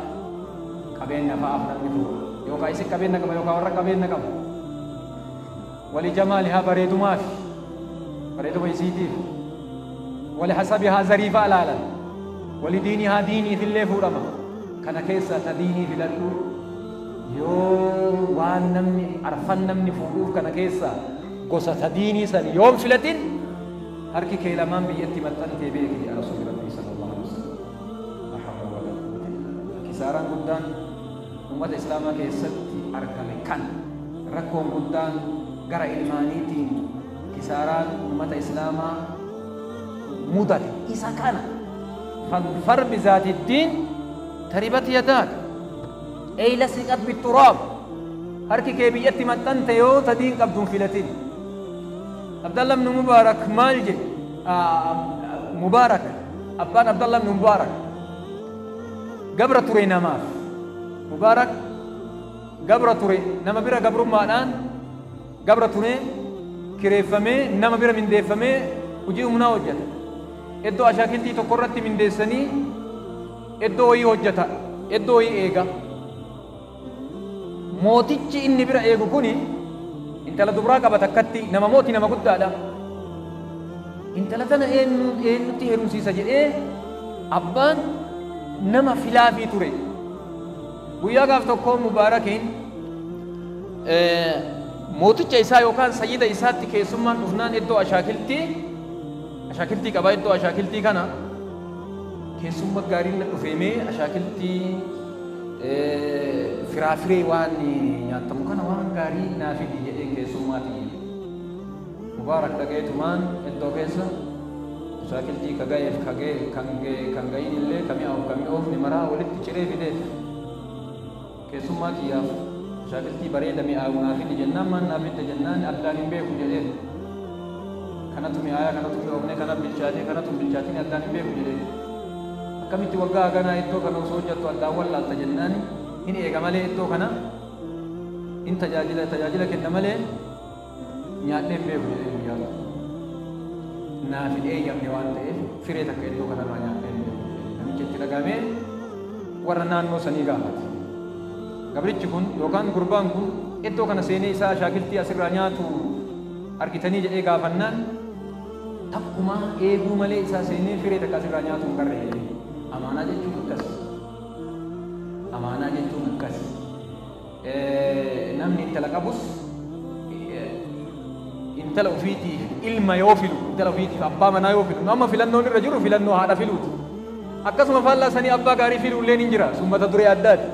qabeenya fa'aaf namni fuudha. Yookaan isin qabeenya qaba yookaan warra qabeenya qaba. Walijamaalihaa bareedumaaf bareeduma isiitiif. Walihasabihaa zariifa alaalan. Walidiinihaa diiniif illee fuudhama. Kana keessa ta diinii filadhu Yoo waan namni arfan namni fuudhuuf kana keessa gosa sadiinii san yoom filatin harki kee lamaan biyyatti maxxantee beeki jedha Rasuulli Rabbii sallallahu alaihi wasallam. La hawla wala quwwata illa billah. Kisaaraan guddaan ummata Islaamaa keessatti argame kan rakkoon guddaan gara ilmaaniitiin kisaaraan ummata Islaamaa mudate isa kana. Fanfar bizaati diin taribat yadaak ey lasiqat bituraab harki kee biyyatti maxxante yoo ta diin qabduun filatin. Abdallah ibn Mubarak maal jedhe? Mubarak abbaan Abdallah ibn Mubarak gabra ture namaaf. Mubarak gabra ture nama bira gabrummaadhaan gabra ture kireeffamee nama bira mindeeffamee hojii humnaa hojjeta. Iddoo ashaakiltii tokko irratti mindeessanii iddoo wayii hojjeta, iddoo wayii eega. Mootichi inni bira eegu kuni intala dubraa qaba takkatti nama mootii nama guddaadha. Intala tana eenyutti heerumsiisa jedhee abbaan nama filaafii ture. Guyyaa gaaf tokko Mubaarakiin mooticha isaa yookaan sayyida isaatti keessummaan dhufnaan iddoo ashaakiltii qaba iddoo ashaakiltii kana keessumma gaariin na dhufeemee ashaakiltii firaafiree waan nyaatamu kana waan gaarii naa fidi jedhee keessummaati. Mubaarak dhagayeetumaan iddoo keessa ashaakiltii ka ga'eef ka ga'e kan ga'e kan ga'iin illee ka mi'aawu ka mi'oofne maraa walitti ciree fideef keessummaa kiyyaaf ashaakiltii bareeda mi'aawu naa fidi jennaan maal naa fidde jennaan addaan hin beeku jedheen. Kanatu mi'aayaa kanatu mi'oofne kana bilchaatee kanatu hin bilchaatin addaan hin beeku jedheen. Akkamitti waggaa haganaa iddoo kana osoo hojjettu addaan wallaalta jennaan hin eega malee iddoo kana hin tajaajila kenna malee nyaadhee hin beeku jedhee guyyaa tokko. Naaf hin eeyyamne waan ta'eef firee takka iddoo kanarraa nyaadhee hin beeku jedhee. Namichi itti dhagamee warra naannoo sanii gaafate. Gabrichi kun yookaan gurbaan kun iddoo kana seenee isaa ashaakiltii asirraa nyaatu argitanii jedhee gaafannaan takkuma eeguu malee isaa seenee firee takka asirraa nyaatu hin garre jedhee. Amaanaa jechuun akkas. Amaanaa jechuun akkas. Namni intala qabus intala ofiitiif ilma yoo filu, intala ofiitiif abbaa manaa yoo filu, amma filannoon irra jiru filannoo haadha filuuti. Akkasuma faallaa sanii abbaa gaarii filu illee ni jira, sun mata duree addaati.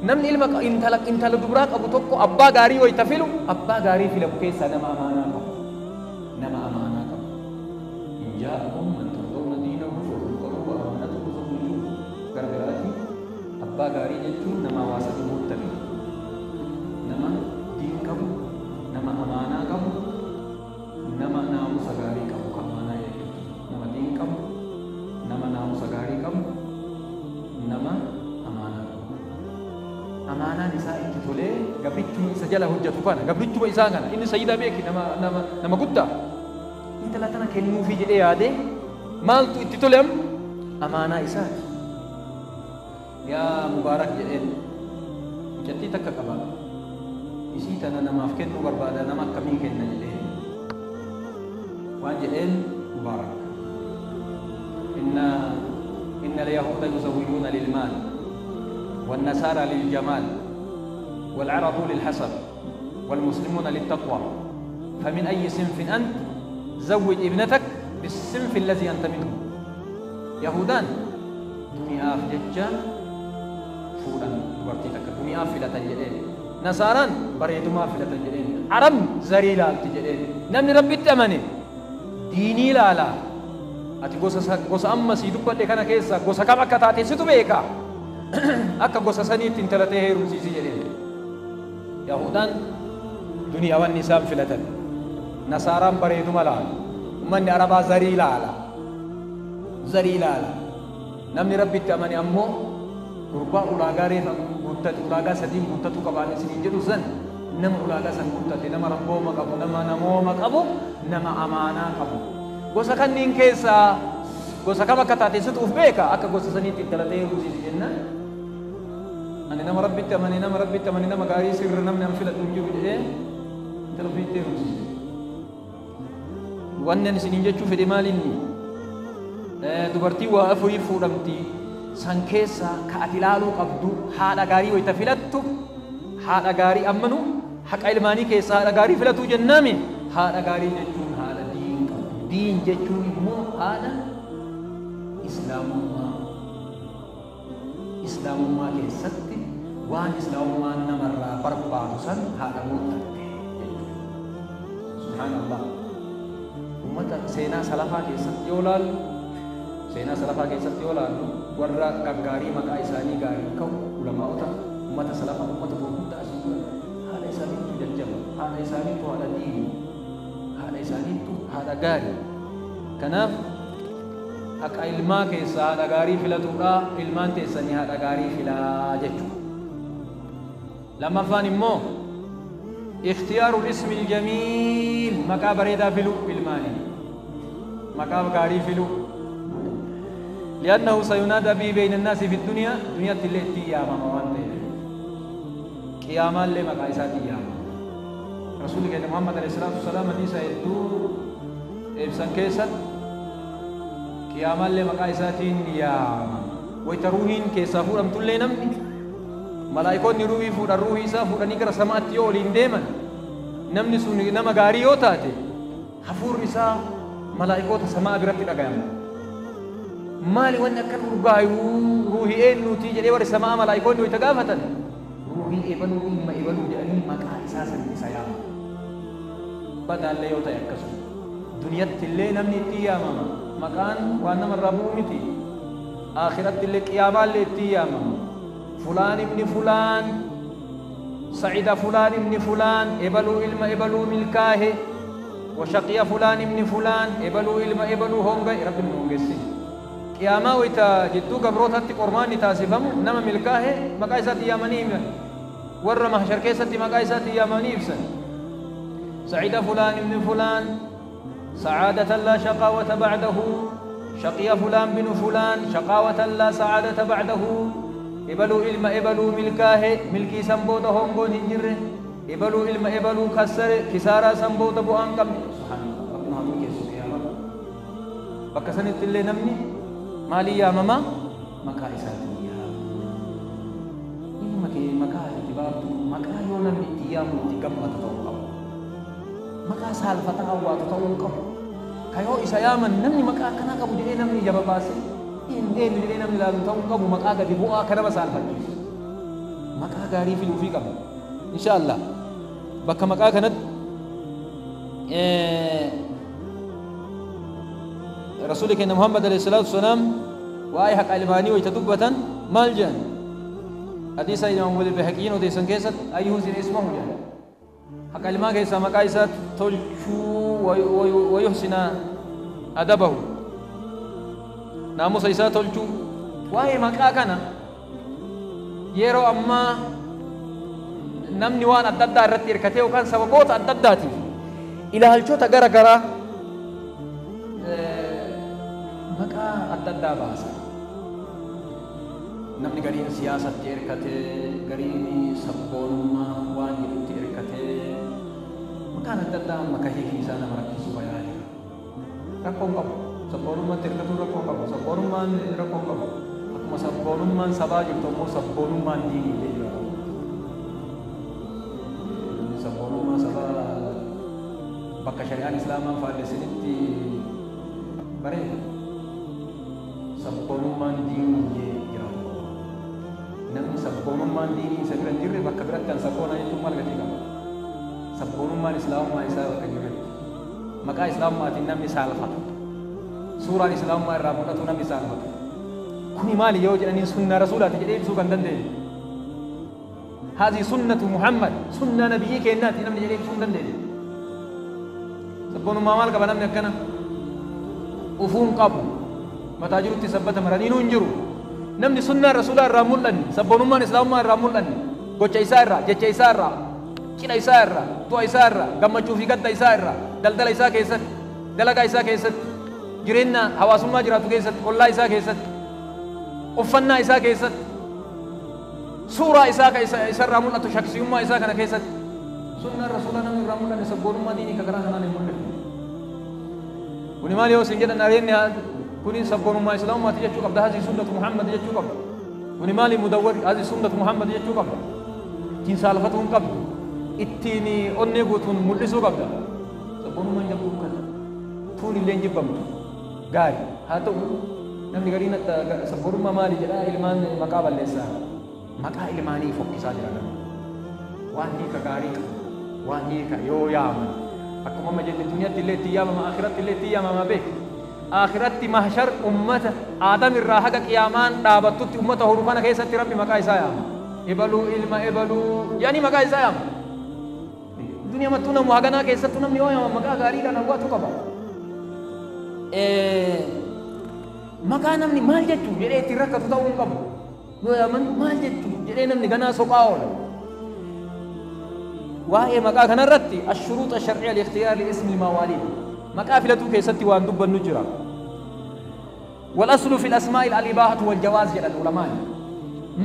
Namni ilma intala dubraa qabu tokko abbaa gaarii wayita filu, abbaa gaarii filamu keessaa nama amaanaa qabu. Nama amaanaa qabu. In jaa'akum man tardawna diinahu wa khuluquhu wa amaanatahu fazawwijuuhu. Gara biraatti abbaa gaarii jechuun nama hawaasa guuttate, nama diin qabu, nama amaanaa qabu, nama naamusa gaarii qabu kan amaanaa eeggatu. Nama diin qabu, nama naamusa gaarii qabu, nama amaanaa qabu. Amaanaan isaa itti tolee gabrichuma isa jala hojjetu kana, gabrichuma isaa kana, inni sayyida beeki nama guddaa. Intala tana kennuufii jedhee yaadee maaltu itti tole amma? Amaanaa isaati. Yaa Mubaarak jedheen mucattii takka qaba. Isii tana namaaf kennuu barbaada, nama akkamii kenna jedheen. Waan jedheen Mubaarak. Inna al-yahuuda yuzawwijuuna lilmaal والنصارى للجمال والعرب للحسب والمسلمون للتقوى فمن أي صنف أنت؟ زوج ابنتك بالصنف الذي أنت منه. يهودان دنيا ججا فورا دبرتي تك دنيا فلة جدين، نصاران بريدما فلة جدين، عرب زريلا تجدين. نمن ربي تأمني ديني لا لا أتي غوسا أما سيدوبا لكنا كيسا غوسا كما كتاتي سيدو بيكا akka gosa saniitti intala ta'ee heerumsiisi jedheen. Yahudaan duniyaa wanni isaan filatan, nasaaraan bareeduma laala, ummanni arabaa zarii laala, zarii laala. Namni rabbitti amane ammoo gurbaa ulaagaa reefa guuttate, ulaagaa sadiin guuttatu qabaan isiniin jedhu san nama ulaagaa san guuttate, nama rabbooma qabu, nama namooma qabu, nama amaanaa qabu. Gosa kanniin keessaa gosa kam akka taate situ uf beeka, akka gosa saniitti intala ta'ee heerumsiisi jennaan. Ani nama rabbitti amane, nama rabbitti amane, nama gaarii sirra namni an filadhu hin jiru jedhee intala ofiitti heerumsiise. Wanni ani isiniin jechuu fedhe maal inni? Dubartii waa afurii fuudhamti. San keessa ka ati ilaaluu qabdu haadha gaarii wayita filattu, haadha gaarii ammanu haqa ilmaanii keessa haadha gaarii filatuu jennaami. Haadha gaarii jechuun haadha diin qabdu. Diin jechuun immoo haadha islaamummaa. Islaamummaa keessatti waan islaamummaan namarraa barbaadu san haadha guuttatte jechuudha. Subhaanallah. Ummata seenaa salafaa keessatti yoo laallu, seenaa salafaa keessatti yoo laallu, warra gaggaarii maqaa isaanii gaarii ka'u ulamaa'ota ummata salafaa, ummata gurguddaa asii turan, haadha isaaniitu jajjaba, haadha isaaniitu haadha diini, haadha isaaniitu haadha gaarii. Kanaaf haqa ilmaa keessaa haadha gaarii filatuudha, ilmaan teessanii haadha gaarii filaa jechuudha. Lammaffaan immoo ikhtiyaaru ismi aljamiil, maqaa bareedaa filuu ilmaanii, maqaa gaarii filuu. لأنه سينادى به بين الناس في الدنيا، دنيا اللي تياما موانته قياما اللي مقايسات تياما. رسول الله محمد عليه الصلاة والسلام حديث يدو إبسان كيست قياما اللي مقايسات ياما ويتروهين كيسافور أم تلي نمني ملائكون نروي فور الروحي سافور نقرأ سماء يولين ديما نمني سوني نما غاري يوتاتي حفور إسا ملائكوت سماء برتي الأقيام. مالي وانا كان رقايو روحي اين نوتي جدي ور السماء ملائكون يتقافتن روحي ايبلو إما ايبلو جاني مكا اساسا اسايا بدل لي يوتا يكسو دنيا اللي نمني تيا ماما مكان وانا من ربو متي آخرت اللي قيامة اللي تيا ماما فلان ابن فلان سعيد فلان ابن فلان ايبلو إلما ايبلو ملكاه وشقي فلان ابن فلان ايبلو إلما ايبلو هونغي رب هونغي. قياما ويتا جدو قبروتاتي قرماني تاسفمو نما ملكاه مقايساتي يامني ور محشر كيساتي مقايساتي يامني إفسن سعيد فلان ابن فلان سعادة لا شقاوة بعده شقي فلان بن فلان شقاوة لا سعادة بعده إبلو إلما إبلو ملكاه ملكي سنبوت هونغون هنجره إبلو إلما إبلو كسر كسارة سنبوت بؤان قبل. سبحان الله. ربنا هامي كيسو قياما بكسنت اللي نمني مالي يا ماما مكا إساتي يا إنما كي مكا اتبابتو مكا يونا من اتيامو اتقمة تتوقع مكا سالفتا واتتوقع كيو إسا ياما نمني مكا كنا قبو جئي نمني جبا باسي إن إن جئي نمني لازم توقع مكا قد بؤا كنا بسالفتا مكا غاري في الوفي قبو إن شاء الله بكا مكا كانت رسولك إن محمد عليه الصلاة والسلام وآي حق علماني ويتدبة مالجان حديث إمام البيهقي وديسن كيست أيه زين اسمه جان حق علما كيسا مقايسة تلشو ويحسن أدبه ناموس إيسا تلشو وآي مقا كان يرو أما نمني وان أدد الرتي ركته وكان سببوت أدداتي إلى هالشوتا غرا غرا maqaa adda addaa baasa. Namni gariin siyaasatti hirkatee, gariin sabboonummaa waan jedhutti hirkatee, maqaan adda addaa amma kahii isaa nama rakkisu bayaa jira. Rakkoo hin qabu. Sabboonummaatti hirkatuun rakkoo hin qabu. Sabboonummaan rakkoo hin qabu. Akkuma sabboonummaan sabaa jirtu immoo sabboonummaan diinii illee jira. Sabboonummaa sabaa bakka shari'aan islaamaan faallessinitti bareeda. Sabboonummaan diinii jiraatu qaba. Namni sabboonummaan diinii isa bira hin jirre bakka biratti kan sabboonaa jechuun maal gatii qaba? Sabboonummaan islaamummaa isaa bakka jirretti. Maqaa islaamummaatiin namni saalfata. Suuraan islaamummaa irraa mul'atu namni saalfata. Kuni maali yoo jedhaniin sunnaa rasuulaati jedhee ibsuu kan dandeenye. Haazii sunnatu Muhammad, sunnaa nabiyyii keenyaati namni jedhee ibsuu hin dandeenye. Sabboonummaa maal qaba namni akkana? Ufuun qabu. Mataa jirutti sabbata maraniinuu hin jiru. Namni sunnaa rasuulaa irraa mul'anne, sabboonummaan islaamummaa irraa mul'anne, gocha isaa irraa, jecha isaa irraa, cidha isaa irraa, du'a isaa irraa, gammachuu fi gadda isaa irraa, daldala isaa keessatti, dalagaa isaa keessatti, jireenya hawaasummaa jiraatu keessatti, ollaa isaa keessatti, uffannaa isaa keessatti, suuraa isaa ka isarraa mul'atu shaksiyummaa isaa kana keessatti, sunnaan rasuulaa namni irraa mul'anne sabboonummaa diinii ka karaa kanaan hin mul'anne. Kuni maal yoo isin jedhan areenni Kuni sabboonummaa islaamummaati jechuu qabda. Hazii sunnatu Muhammad jechuu qabda. Kuni maali mudawwari? Hazii sunnatu Muhammad jechuu qabda. Ittiin saalfatuu hin qabdu. Ittiin onnee guutuun mul'isuu qabda. Sabboonummaan jabduu kana. Tuun illee hin jibbamtu. Gaari. Haa ta'u namni gariin sabboonummaa maali jedhaa ilmaan maqaa balleessaa. Maqaa ilmaanii fokkisaa jira garuu. Waan hiika gaarii qabu. Waan hiika yoo yaaman. Akkuma amma jenne duniyaatti illee ittiin yaamama, akhiratti illee ittiin yaamama beek. Akhiratti mahshar ummata Aadam irraa haga qiyaamaan dhaabattutti ummata horu kana keessatti Rabbi maqaa isaa yaama. Ebaluu ilma ebaluu jedhanii maqaa isaa yaama. Duniyaa mattuu namu haganaa keessattuu namni yoo yaama maqaa gaariidhaan hawwatu qaba. Maqaa namni maal jechuu jedhee ittiin rakkatu ta'uu hin qabu. Yoo yaaman maal jechuu jedhee namni ganaa soqaa oola. Waa'ee maqaa kanarratti ashuruuxa shar'iyya al-ikhtiyaar li ismi al-mawaalid. Maqaa filatuu keessatti waan dubbannu jira. Wal aslu fil asmaa'i al-ibaahatu wal jawaaz jedhan ulamaan.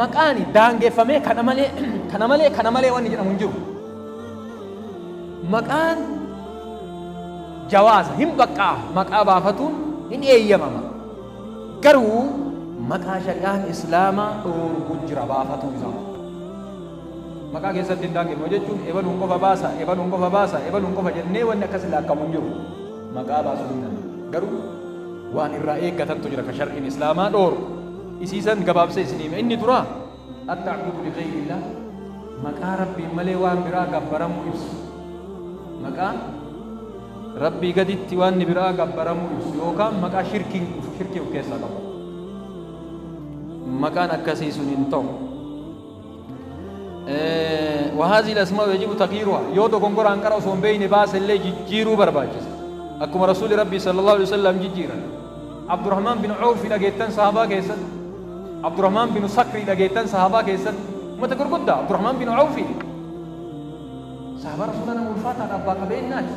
Maqaan daangeffamee kana malee kana malee kana malee wanni jedhamu hin jiru. Maqaan jawaaza hin baqqaa maqaa baafatuun hin eeyyamama. Garuu maqaa shari'aan islaamaa dhoorgu jira baafatuu isaa. Maqaa keessatti hin daangeffamu jechuun ebaluun qofa baasa, ebaluun qofa baasa, ebaluun qofa jennee wanni akkas laakkamu hin jiru. Maqaa baasuu hin danda'u. Garuu waan irraa eeggatantu jira ka shar'iin islaamaa dhoorgu. Isiisan gabaabsee isinii hima. Inni dura at-ta'budu li ghayrillah maqaa rabbiin malee waan biraa gabbaramuu ibsu. Maqaa rabbii gaditti waan biraa gabbaramuu ibsu yookaan maqaa shirkii of keessaa qabu. Maqaan akkasii sun hin ta'u. وهذه الأسماء يجب تغييرها. يودو كونغور أنكر أصوم بين باس اللي جيرو برباجس. أكما رسول ربي صلى الله عليه وسلم جيرا. عبد الرحمن بن عوف لقيتن صحابة كيسن. عبد الرحمن بن صخر لقيتن صحابة كيسن. ما تقول قد عبد الرحمن بن عوف. صحابة رسول الله ملفاتة أبا قبين الناس.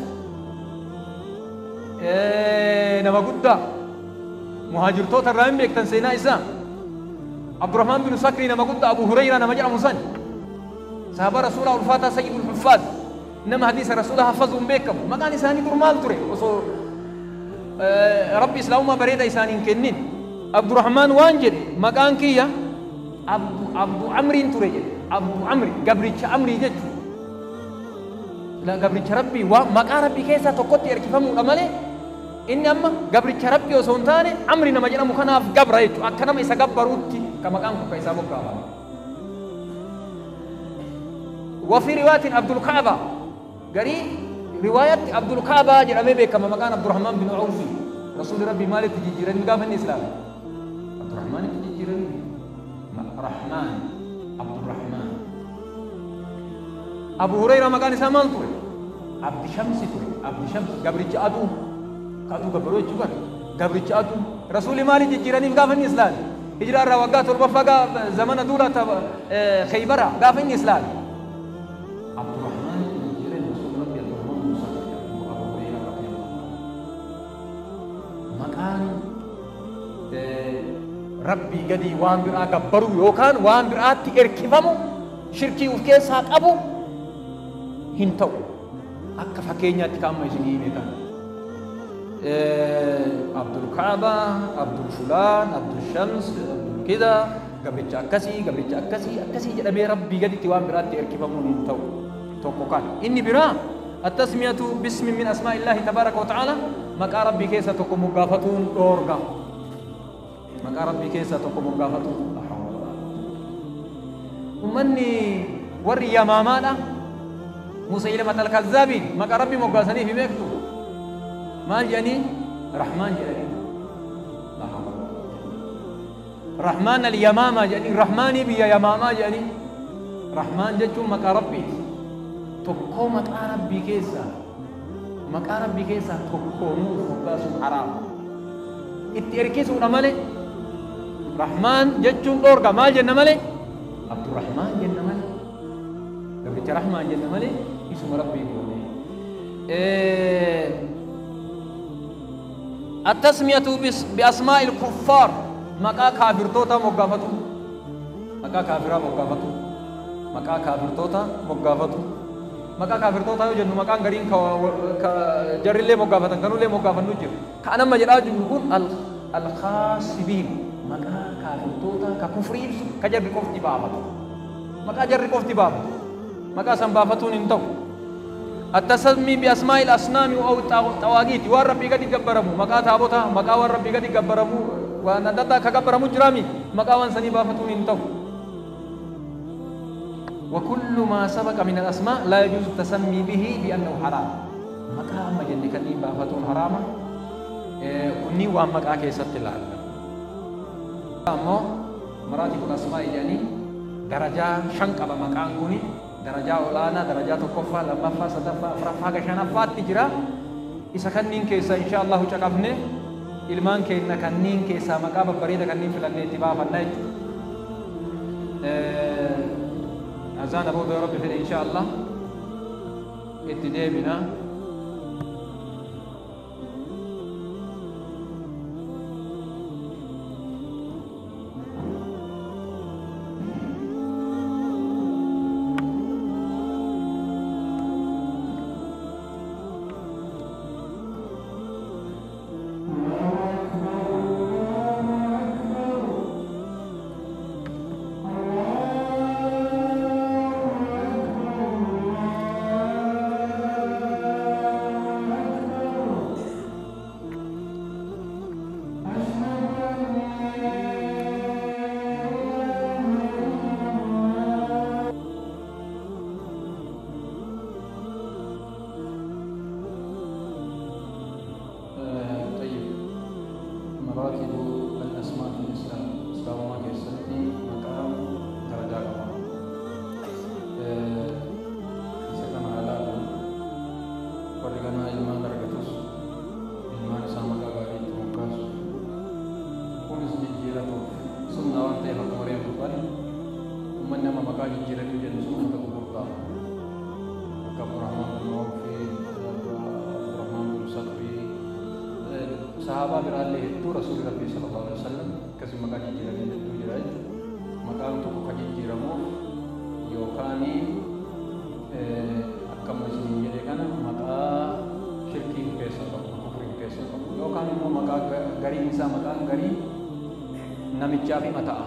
نما قد مهاجر توت الرحم بيكتن سينا إسلام. عبد الرحمن بن صخر نما قد أبو هريرة نما جاء مسن. صحابة رسول الله الفاتحة سيد الحفاظ نما حديث رسول الله حفظهم بكم ما كان إنساني ترمال تري وصو ربي إسلام ما بريد إنساني كنين عبد الرحمن وانجل ما كان كيا عبد عمري تري عبد عمري قبرتش عمري جت لا قبرتش ربي وما كان ربي كيسة تقطع يركفهم أمله إن أما قبرتش ربي وصونتاني عمري نما جنا مكانه في قبره يجو أكنما إذا قبروتي كما كان كيسة مقابل. وفي رواية عبد الكعبة قري رواية عبد الكعبة جرمي بك كما مكان عبد الرحمن بن عوف رسول ربي مالك تجيران قام الإسلام عبد الرحمن تجيران رحمن عبد الرحمن أبو هريرة مكان سامان توري عبد شمس توري عبد شمس قبرتش أدو كادو قبروي شو قبرتش أدو رسول مالك تجيران قام الإسلام هجرة رواقات والبفقة زمن دولة خيبرة قام الإسلام عبد الرحمن بن رسول ربي عبد الرحمن بن صخر أبو هريرة رضي الله عنه مكان ربي قدي وان برا قبرو يوكان وان برا تيركفمو شركي وكيس هاك أبو هنتو أكا فكينيا تكام يسني مكان عبد الكعبة عبد الفلان عبد الشمس عبد كذا قبرتش أكسي قبرتش أكسي أكسي جدامي ربي قدي توان برا تيركفمو هنتو توقعان إني برا التسمية باسم من أسماء الله تبارك وتعالى مكا ربي كيسة تقوم مقافتون دورغا مكا ربي كيسة تقوم مقافتون لا حول ولا قوة. أمني وري يا مامانا مسيلمة الكذابين مكا ربي مقاسني في مكتوب مال جاني رحمن جاني لا حول ولا قوة. رحمن اليمامة جاني رحماني بيا يمامة جاني رحمن جتشو مكا ربي tokko maqaa rabbii keessa maqaa rabbii keessa tokko nuuf moggaasuun haraama. Itti erkisuudha malee Rahmaan jechuun dhoorga maal jenna malee Abdurrahmaan jenna malee gabricha Rahmaan jenna malee isuma rabbii goone. التسمية بأسماء الكفار مقا كافرتوتا مغافتو مقا كافرا مغافتو مقا كافرتوتا مغافتو مقا كافرتوتا yoo jennu maqaan gariin ka jarrillee moggaafatan kanullee moggaafannu jiru. Ka anamma jedhaa jiru kun al الخاص بهم مقا كافرتوتا ككفر ibsu ka jarri qofti baafatu maqaa jarri qofti baafatu maqaa san baafatuun hin ta'u. التسمي بأسماء الأصنام أو الطواغيت waan rabbii gadi gabbaramu maqaa taabota maqaa waan rabbii gadi gabbaramu waan adda addaa ka gabbaramu jiraami maqaa waan sanii baafatuun hin ta'u. وكل ما سبق من الأسماء لا يجوز التسمي به بأنه حرام مقا أما جنة كنين بافتون حراما كني وان مقا كيست العالم أما مراتب الأسماء يعني درجة شنك أبا مقان كوني درجة أولانا درجة كفة لمفة صدفة أفرفة شنفات تجرى إذا كنين كيسا إن شاء الله شكفني إلمان كينا كنين كيسا مقا ببريدة كنين في الاتباع فالنجد أذان أبو ربي في إن شاء الله اتدابنا مراتب الأسماء في الإسلام إسلام ما كيستي مقام درجة كما إذا كان على ورجعنا إيمان درجتوس إيمان سامك غاري توكاس كونس جيراتو سنة وانت حكمرين تبان ومن نما مقام جيراتو جنسون تكبرتا عبد الرحمن بن عوف عبد الرحمن بن صخري sahaaba biraallee hedduu rasuulli rabbii sallallahu alaihi wasallam akkasuma maqaa jijjiiranii hedduu jira jechuudha. Maqaan tokko kan jijjiiramuuf yookaan akkama isin jedhe kana maqaa shirkii keessa qabu, kufrii keessa qabu yookaan immoo maqaa gariin isaa maqaan garii namichaa fi mata'a.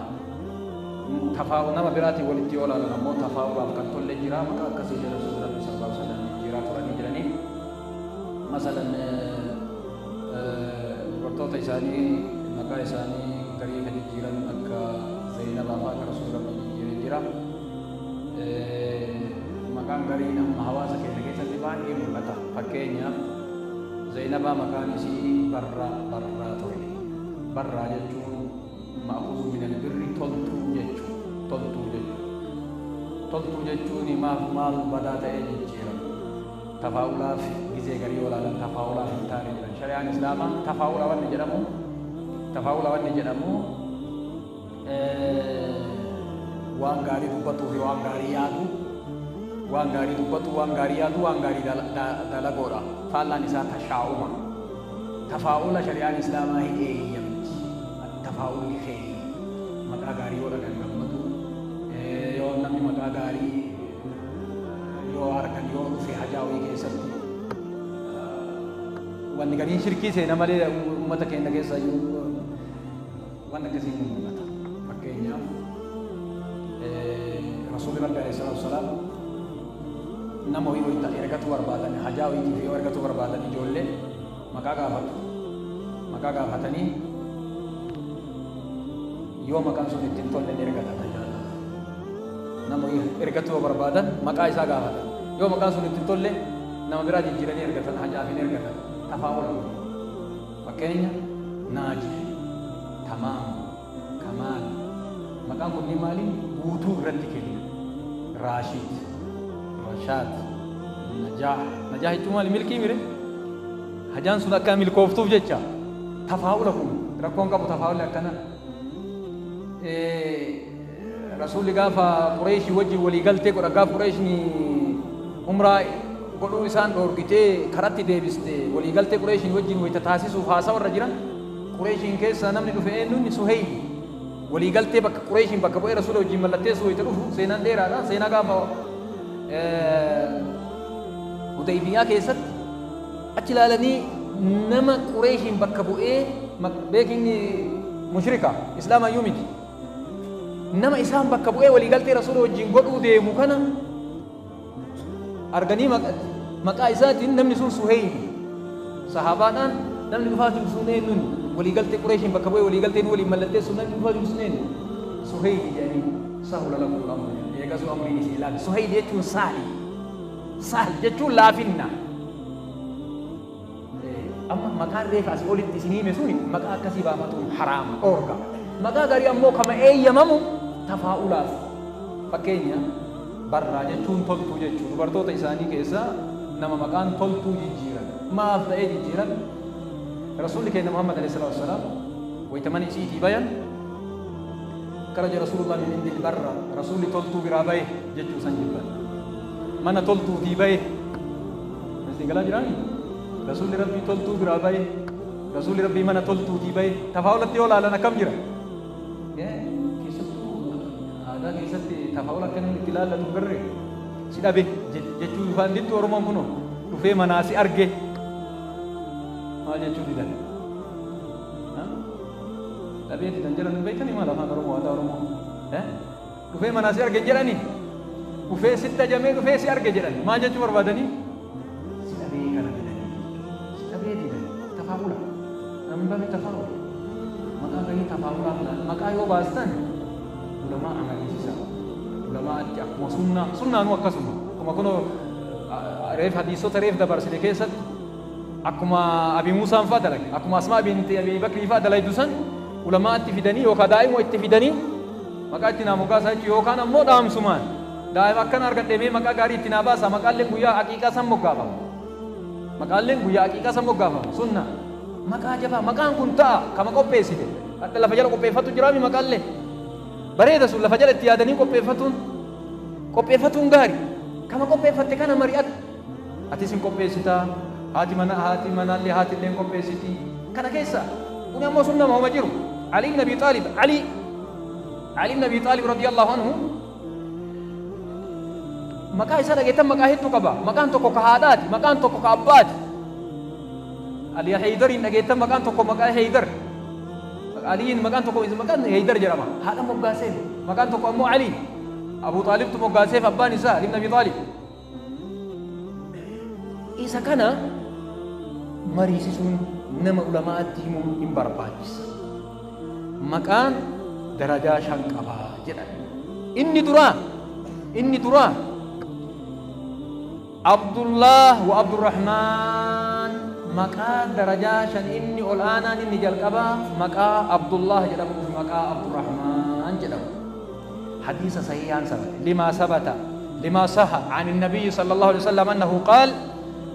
Tafaa'u nama biraatiin walitti yoo ilaalan ammoo tafaa'uudhaaf kan tolle jira maqaa akkasii jedha rasuulli rabbii sallallahu alaihi wasallam jijjiiraa turanii jiranii. Masalan dubartoota isaanii maqaa isaanii garii kan jijjiiran akka Zainabaa fa'aa akka rasuulli rabbii jijjiiree jira. Maqaan gariin amma hawaasa keenya keessatti baay'ee mul'ata. Fakkeenyaaf Zainabaa maqaan isii barraa ture. Barraa jechuun ma'uuzu minal birri toltuu jechuudha. Toltuu jechuudha. Toltuu jechuun maaf maal badaa ta'ee jijjiirama. Tafaa'ulaaf gizee garii olaalan tafaa'ulaaf hin taane jiran. Shari'aan Islaamaa tafaa'ula wanni jedhamu waan gaarii dubbatuu fi waan gaarii yaadu waan gaarii dubbatu waan gaarii yaadu waan gaarii dalagoodha. Faallaan isaa tashaa'uma. Tafaa'ula shari'aan Islaamaa hin eeyyamti. Tafaa'ulli kheyri maqaa gaarii yoo dhagan gammadu yoo namni maqaa gaarii yoo argan yoo dhufe hajaa wayii keessatti wanni gariin shirkii seena malee uummata keenya keessa jiru waan akkasii ni mul'ata. Fakkeenyaaf rasuulli rabbi alayhi salaatu wasalaam nama wayii wayita ergatu barbaadan hajaa wayiitiif yoo ergatu barbaadan ijoollee maqaa gaafatu. Maqaa gaafatanii yoo maqaan sun ittiin tolle ni ergatan hajaadhaaf. Nama ergatu yoo barbaadan maqaa isaa gaafatan. Yoo maqaan sun ittiin tolle nama biraa jijjiiranii ergatan hajaaf hin ergatan. Tafaa'ula. Fakkeenya Naajih, Tamaam, Kamaal. Maqaan kunniin maali? Guutuu irratti kenna. Raashid, Rashaad, Najaah. Najaah jechuun maali? Milkii mire? Hajaan sun akka milkooftuuf jecha. Tafaa'ula kun rakkoon qabu tafaa'ulli akkana. Rasuulli gaafa Qureeshii wajjin walii galtee godha gaafa Qureeshni umraa godhuu isaan dhoorgitee karatti deebiste walii galtee Qureeshiin wajjin wayita taasisuuf haasawa irra jiran Qureeshiin keessa namni dhufe eenyuun Suheyli walii galtee bakka Qureeshiin bakka bu'ee rasuula wajjin mallatteessu wayita dhufu seenaan dheeraadha seenaa gaafa Hudaybiyaa keessatti achi ilaalanii Nama Qureeshiin bakka bu'ee beekinni mushrika Islaama iyyuu miti. Nama isaan bakka bu'ee waliigaltee Rasuula wajjin godhuu deemu kana arganii maqaa isaatiin namni sun Suheyl. Sahabaadhaan namni dhufaa jiru sun eenyuun waliigaltee Qureeshiin bakka bu'ee waliigaltee nu waliin mallatteessu namni dhufaa jiru sun eenyu? Suheyl jedhanii sahula lahu amru. Eegasuu amriin isii laafi. Suheyl jechuun saali. Saal jechuun laafinna. Amma maqaan reefa asii olitti isin hime suni maqaa akkasii baafatuun haraama dhoorga. Maqaa garii ammoo kama eeyyamamu tafaa'ulaaf. Fakkeenya barraa jechuun toltuu jechuun dubartoota isaanii keessaa nama maqaan toltuu jijjiiran. Maaf ta'ee jijjiiran? Rasuulli keenya Muhammad alayhi salaatu wassalaam wayita mana isiitii bayan karaja Rasuulullah min indil barra Rasuulli toltuu biraa baye jechuu san jibban. Mana toltuutii baye. Isin galaa jiraanii? Rasuulli Rabbii toltuu biraa baye. Rasuulli Rabbii mana toltuutii baye. Tafaa'ulatti yoo laalan akkam jira? Keessattuu aadaa keessatti tafaa'ula akka namni itti laallatu garree si dhabe jechuu ifaan dittu Oromoon kunoo dhufee manaa si arge maal jechuu didan? Dhabee didan jedhan hin beektanii maal afaan Oromoo aadaa Oromoo? Dhufee manaa si arge jedhanii dhufee sitti ajamee dhufee si arge jedhan maal jechuu barbaadanii? Si dhabee kana didanii si dhabee didan tafaa'ula namni babe tafaa'ula maqaa gahii tafaa'ulaaf maqaa yoo baastan ulamaa amansiisa. Ulamaatti akkuma sunnaa sunnaanuu akkasuma akkuma kunoo reef hadiisota reef dabarsine keessatti akkuma Abi Muusaan fa'aa dalage akkuma Asmaa binti Abi Bakrii fa'aa dalagdu san ulamaatti fidanii yookaan daa'ima itti fidanii maqaa itti naa moggaasaa jechuun yookaan ammoo dhaamsumaan daa'ima akkana argadhe mee maqaa gaarii itti naa baasa maqaalleen guyyaa aqiiqaa san moggaafama maqaalleen guyyaa aqiiqaa san moggaafama sunna maqaa jabaa maqaan kun ta'a kama qopheessite hadha lafa jala qopheeffatu jiraami maqaallee bareeda sun lafa jala itti yaadanii qopheeffatuun gaari kama qopheeffatte kana mari'atu atis hin qopheessitaa haati mana haati manaallee haati illee hin qopheessiti kana keessa kun ammoo sun nama homa jiru Ali ibn Abi Talib Ali ibn Abi Talib radiyallahu anhu maqaa isaa dhageettan maqaa hedduu qaba maqaan tokko ka haadhaati maqaan tokko ka abbaati Ali Haydariin dhageettan maqaan tokko maqaa Haydar Aliin maqaan tokko maqaan Haydar jedhama haadha moggaaseef maqaan tokko ammoo Ali Abu Taalibtu moggaaseef abbaan isaa Ali ibn Abi Talib isa kana mariisisuun nama ulamaatti himuun hin barbaachisa. Maqaan darajaa shan qabaa jedhan. Inni duraa Abdullah wa Abdurrahman maqaa darajaa shan inni ol aanaan inni jalqabaa maqaa Abdullah jedhamu fi maqaa Abdurrahman jedhamu. Hadiisa sahihaan sabate lima sabata lima saha an النبي صلى الله عليه وسلم أنه قال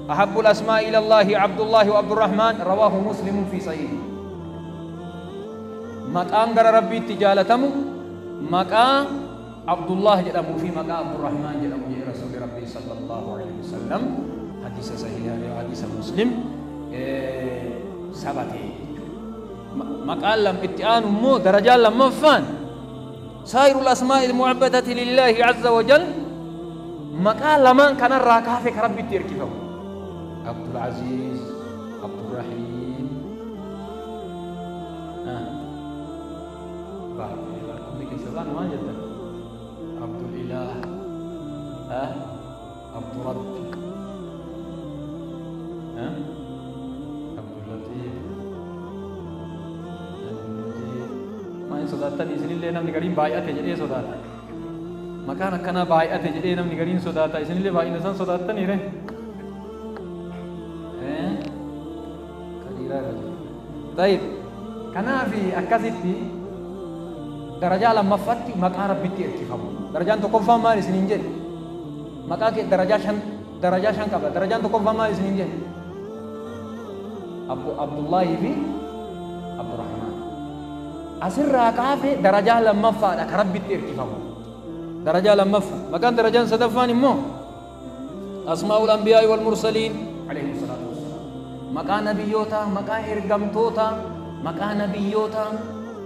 أحب الأسماء إلى الله عبد الله وعبد الرحمن رواه مسلم في صحيحه. مقام غير ربي تجالتم مقام عبد الله جدمو في مقام عبد الرحمن جدمو يا رسول ربي صلى الله عليه وسلم حديث صحيح حديث مسلم سبته مقام لم اتيان مو درجة لما فان سائر الأسماء المعبدة لله عز وجل مقام لمن كان الراكافة ربي تركفه عبد العزيز عبد الرحيم عبد الإله عبد رب عبد اللطيف ما صداتني إسنين لي نمني قريم بايعته جدي صداتا مكان كنا بايعته جدي نمني قريم صداتا إسنين لي بايع إنسان صداتني ره طيب كنا في أكازيتي درجة لما فتي مكان ربي تركفه درجة أنت كم فما لسنين جد مكان درجة شن درجة شن قبل درجة أنت كم فما لسنين جد أبو عبد الله في عبد الرحمن أسر كافي درجة لما فات ربي تركفه درجة لما فات مكان درجة صدفان مو أسماء الأنبياء والمرسلين عليهم الصلاة والسلام مكان نبيوتا مكان إرقمتوتا مكان نبيوتا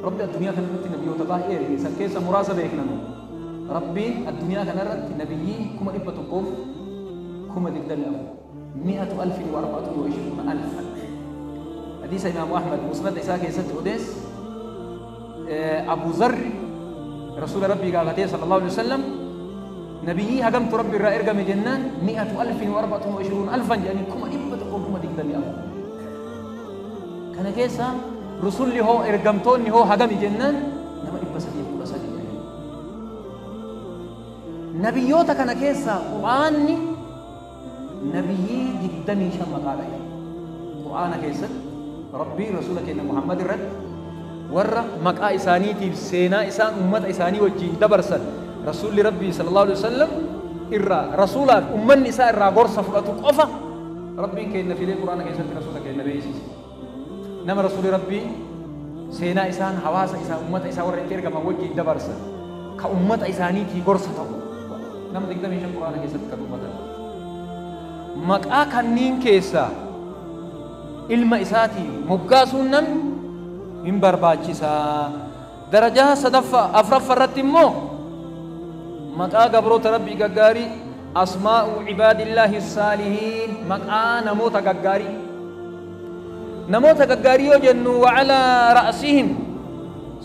ربي الدنيا كانت نبيوتا باهير سكيسة مراسبة إحنا ربي الدنيا كانت نبيي كم إبتقوف كم دقدل 1,024,000 Hadiisa Imaamu Ahmad musnad isaa keessatti odees Abu Zarri Rasuula Rabbii gaafatee sallallahu alaihi wasallam nabiyyii hagamtu Rabbi irraa ergame jennaan 124,000 jedhanii 124,000. Kana keessa rusulli hoo ergamtoonni hoo hagami jennaan nama 313 jedhanii. Nabiyyoota kana keessa Qur'aanni nabiyyii 25 maqaa dha'e. Qur'aana keessatti Rabbii Rasuula keenya Muhammad irratti warra maqaa isaaniitiif seenaa isaan ummata isaanii wajjin dabarsan Rasuulli Rabbii sallallahu alaihi wasallam irraa rasuulaaf ummanni isaa irraa gorsa fudhatu qofa Rabbiin keenya filee Qur'aana keessatti Rasuula keenya beeksise. Nama Rasuulli Rabbii seenaa isaan hawaasa isaa ummata isaa warra itti ergaman wajjin dabarsan ka ummata isaaniitii gorsa ta'u nama 25 Qur'aana keessatti kan dubbatan. Maqaa kanniin keessaa ilma isaatii moggaasuun namni hin barbaachisaa. Darajaa sadaffaa afraffaa irratti immoo maqaa gabroota Rabbii gaggaarii asmaa'u cibaadillaahi saalihiin maqaa namoota gaggaarii. Namoota gaggaarii yoo jennu wacalaa ra'sihim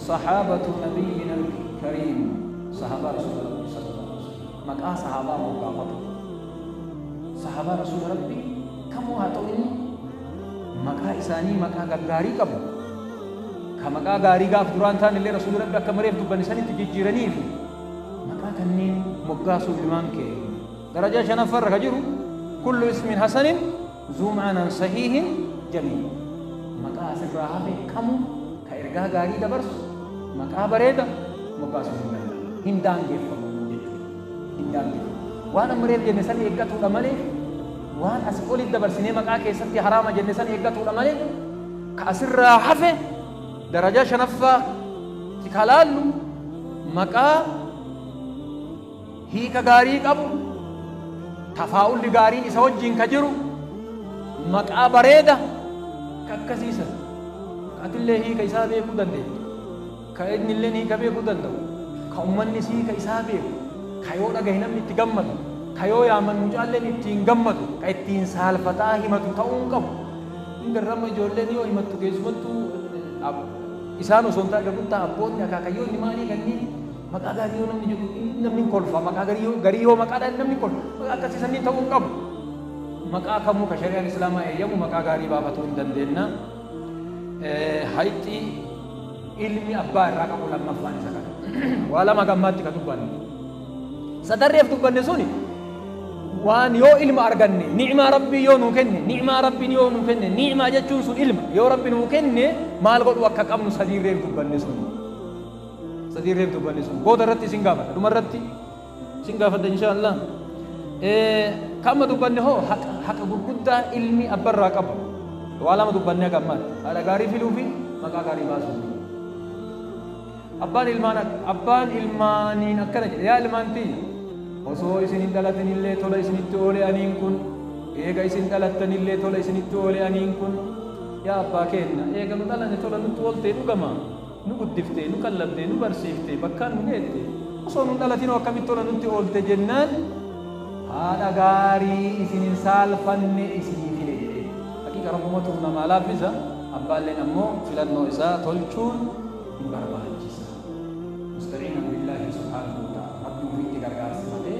saxaabatu nabiyyina alkariim sahaabaa Rasuula Rabbii sallallahu alaihi wasallam maqaa sahaabaa moggaafatu. Sahaabaa Rasuula Rabbii kamuu haa ta'u inni maqaa isaanii maqaa gaggaarii qabu. Ka maqaa gaarii gaaf duraan ta'an illee Rasuulli Rabbi akka mareef dubbanne sanitti jijjiiraniif maqaa kanneen moggaasuu ilmaan kee. Darajaa shanaffarra ka jiru kullu ismin hasanin zuu ma'anan sahiihin jamiil. Maqaa asirraa hafe kamuu ka ergaa gaarii dabarsu maqaa bareeda moggaasuu hin danda'amu. Hin daangeffamu jechuudha. Hin daangeffamu. Waan amma reef jenne san eeggatuudha malee waan asii olitti dabarsinee maqaa keessatti haraama jenne san eeggatuudha malee ka asirraa hafe darajaa shanaffaa ka laallu maqaa hiika gaarii qabu tafaa'ulli gaariin isa wajjin ka jiru maqaa bareeda ka akkasiisan ka atillee hiika isaa beekuu dandeettu ka innillee hiika beekuu danda'u ka ummannis hiika isaa beeku ka yoo dhagahe namni itti gammadu ka yoo yaaman mucaalleen ittiin gammadu ka ittiin saalfataa himatu ta'uu hin qabu. Hin garramma ijoolleen yoo himattu keessumattuu isaan osoo hin taane guddaa abboonni akaakayyoonni maalii kanneen maqaa gaarii yoo namni jedhu namni kolfa maqaa garii yoo maqaadhaan namni kolfa maqaa akkasii sanniin ta'uu hin qabu. Maqaa kamuu ka shari'aan islaamaa eeyyamu maqaa gaarii baafatuu hin dandeenna. Hayxii ilmi abbaa irraa qabu lammaffaan isa kana. Waa lama gammaatti ka dubbanne. Sadarreef dubbanne suni waan yoo ilma arganne ni'maa Rabbii yoo nuu kenne ni'maa Rabbiin yoo nuu kenne ni'maa jechuun sun ilma yoo Rabbi nuu kenne maal godhu akka qabnu sadiirreef dubbanne sun. Sadiirreef dubbanne sun booda irratti isin gaafadha dhuma irratti isin gaafadha inshaallah. Kamma dubbanne hoo haqa gurguddaa ilmi abbarraa qabu waa lama dubbanne gammaatti haadha gaarii filuu fi maqaa gaarii baasuu. Abbaan ilmaaniin akkana jedhe yaa ilmaan tiyya osoo isin hin dhalatinillee tola isinitti oole aniin kun eega isin dhalattanillee tola isinitti oole aniin kun yaa abbaa keenna eega nu dhalanne tola nutti ooltee dhugama nu guddiftee nu qallabdee nu barsiiftee bakkaan nu geette osoo nu dhalatinoo akkamitti tola nutti oolte jennaan haadha gaarii isin hin saalfanne isinii file jedhee. Haqiiqa Rabbumatu namaa laaffisa abbaalleen ammoo filannoo isaa tolchuun hin barbaachisa. Musta'iinan billaahi subhaanahu wa ta'ala Rabbi ofiitti gargaarsifatee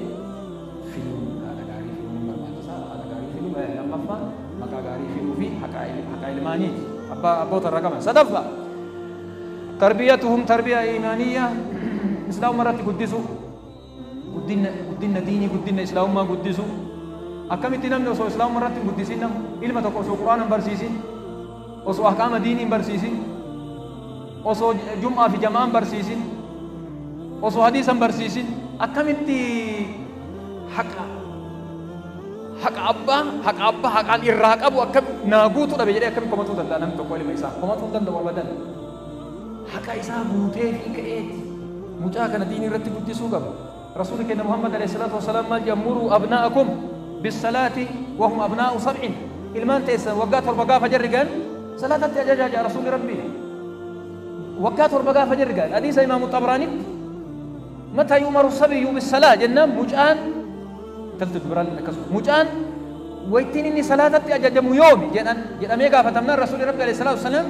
filuun haadha gaarii filuun hin barbaachisa. Haadha gaarii filuu lammaffaa maqaa gaarii filuu fi haqa ilmaaniiti. Abboota irraa qaban. Sadaffaa tarbiyatuhum tarbiya iimaaniyya islaamummaa irratti guddisuu guddina diinii guddina islaamummaa guddisuu. Akkamitti namni osoo islaamummaa irratti hin guddisin nama ilma tokko osoo quraana hin barsiisin osoo ahkaama diinii hin barsiisin osoo jum'aa fi jamaa hin barsiisin osoo hadiisa hin barsiisin akkamitti haqa abbaa haqaan irraa qabu akka naa guutuu dhabe jedhee akkamitti komatuu danda'a namni tokko ilma isaa komatuu hin danda'u abadan. Haqa isaa guutee fi ka'eeti mucaa kana diinii irratti guddisuu qaba. Rasuulli keenya Muhammad alayhi salaatu wasalaam maal jedha muruu abnaa'akum bisalaati wahum abnaa'u sab'in ilmaan teessan waggaa 7 gaafa jarri gahan salaatatti ajajaa jedha Rasuulli Rabbii. Waggaa 7 gaafa jarri gahan hadiisa Imaamu Xabraanitti mata yu'maru sabiyyu bisalaa jennaan mucaan intalti dubaraan akkasuma mucaan Waytiin inni salaatatti ajajamu yoomi jedhan jedhamee gaafatamnaan Rasuulli Rabbi alayhi salaatu wasalaam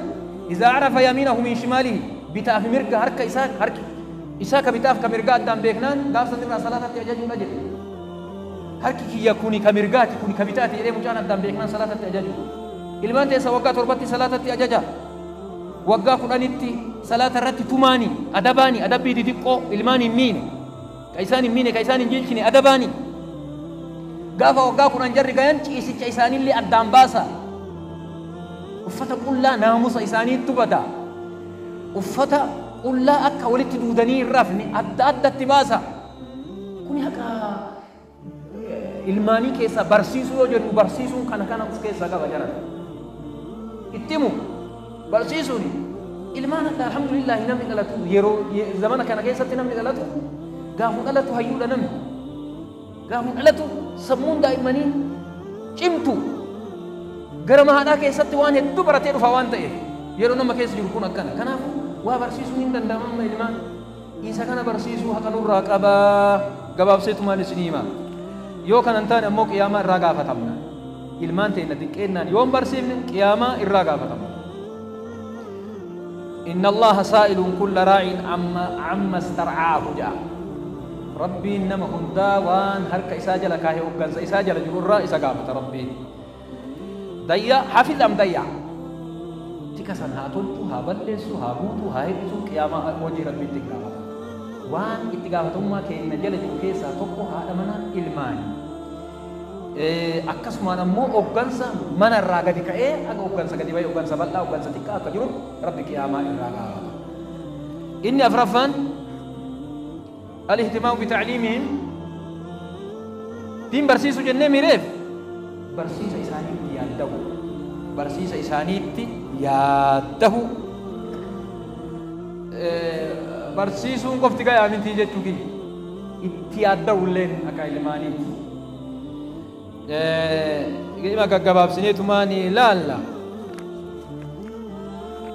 إذا عرف يمينه من شماله bitaa fi mirga harka isaa harki isaa ka bitaaf ka mirgaa addaan beeknaan gaafsan irraa salaatatti ajajuudha jedhe. Harki kiyya kuni ka mirgaati kuni ka bitaati jedhee mucaan addaan beeknaan salaatatti ajaju. Ilmaan teessa waggaa 7tti salaatatti ajaja. Waggaa 10tti salaata irratti tumaani adabaani adabbii xixiqqoo ilmaan hin miine ka isaan hin miine ka isaan hin jilchine adabaani. Gaafa waggaa 10 jarri gayan ciisicha isaanillee addaan baasa. Uffata qullaa naamusa isaaniittu bada. Uffata qullaa akka walitti duudanii hin rafne adda addatti baasa. Kuni haqa ilmaanii keessaa barsiisuu yoo jennu barsiisuun kana kana of keessaa qaba jaran. Itti himu barsiisuuni ilmaan adda alhamdulillahi namni dhalatu yeroo zamana kana keessatti namni dhalatu gaafuu dhalatu hayyuudha namni. Gaafuu dhalatu sammuun daa'immanii cimtu. Gara mahaadhaa keessatti waan hedduu baratee dhufa waan ta'eef yeroo nama keessa jiru kun akkana. Kanaafuu waa barsiisuun hin danda'amu amma ilmaan. Isa kana barsiisuu haqa nurraa qabaa gabaabseetumaan isinii hima. Yoo kana hin taane ammoo qiyaamaa irraa gaafatamna. Ilmaan teenya xiqqeennaan yoo hin barsiifne qiyaamaa irraa gaafatamna. إن الله سائل كل راع عما استرعاه جاء. ربي إنما هندا وان هرك إساجل كاهي أوغانسا إساجل جرى إسا قافت ربي. ضيع حفظ أم ضيع؟ تكسن ها تلتو ها بلسو ها بوتو ها هبسو قياما وجه ربي تقافت. وان اتقافت أمّا كي نجل جركيسا تقو ها أمنا إلماني. Akkasumaan ammoo hooggansa mana irraa gadi ka'ee haga hooggansa gadi bahee hooggansa bal'aa hooggansa xiqqaa akka jiru Rabbi qiyaamaa irraa gaafata. Inni afraffaan al-ihtimaamu bitacliimihim diin barsiisuu jennee miireef barsiisa isaaniitti yaaddahu barsiisa isaaniitti yaaddahu barsiisuun qofti gayaa miti jechuu kiyya itti yaaddahu illeen akka ilmaaniitti. Dhima gaggabaabsineetumaan ilaalla.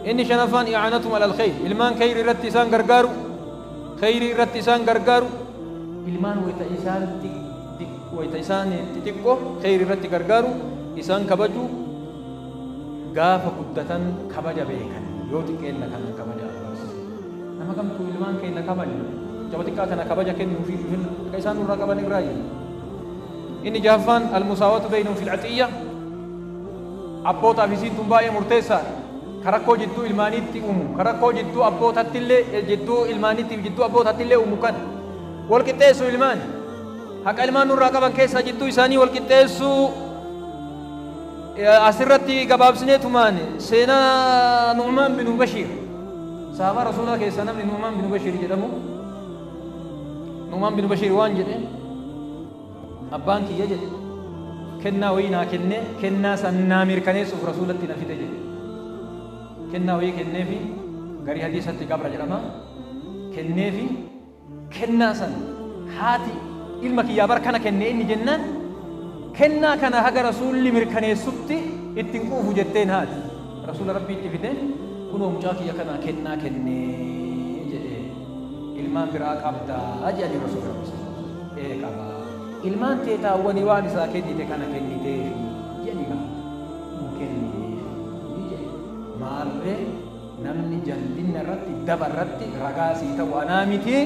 Inni shanaffaan i'aanatum alal khayr ilmaan khayri irratti isaan gargaaru khayri irratti isaan gargaaru ilmaan wayita isaan xixiqqoo khayri irratti gargaaru isaan kabaju gaafa guddatan kabaja beekan yoo xiqqeenna kana kabaja barsiisu. Nama kamtu ilmaan keenya kabaju jaba xiqqaa kana kabaja kennuufi akka isaan nurraa qaban irraayi. Inni jahaffaan almusaawatu baynahum fil atiyya abbootaaf isiin tun baay'ee murteessaadha. Karakkoo jidduu ilmaaniitti uumu karakkoo jidduu abbootattillee jidduu ilmaaniittiif jidduu abbootattillee uumu kan wal qixxeessu ilmaan haqa ilmaan nurraa qaban keessaa jidduu isaanii wal qixxeessu. Asirratti gabaabsineetumaan seenaa Nu'maan binu Bashiir sahaabaa rasuulaa keessaa namni Nu'maan binu Bashiir jedhamu Nu'maan binu Bashiir waan jedhe abbaan kiyya jedhe kennaa wayii naa kennee kennaa san naa mirkaneessuuf rasuulatti na fide jedhe. Kennaa wayii kenneefi garii hadiisatti gabra jedhama kenneefi kennaa san haati ilma kiyyaa bar kana kenne inni jennaan kennaa kana haga rasuulli mirkaneessutti ittiin quufu jetteen haati rasuula rabbiitti fide kunoo mucaa kiyya kana kennaa kennee jedhe ilmaan biraa qabdaa jedhanii rasuula rabbi ee qabaa. Ilmaan teetaawwanii waan isaa kennite kana kenniteefi jedhanii gaafate. Hin kennineefi jedhe. Maarree namni jallinna irratti daba irratti ragaa sii ta'u anaa miti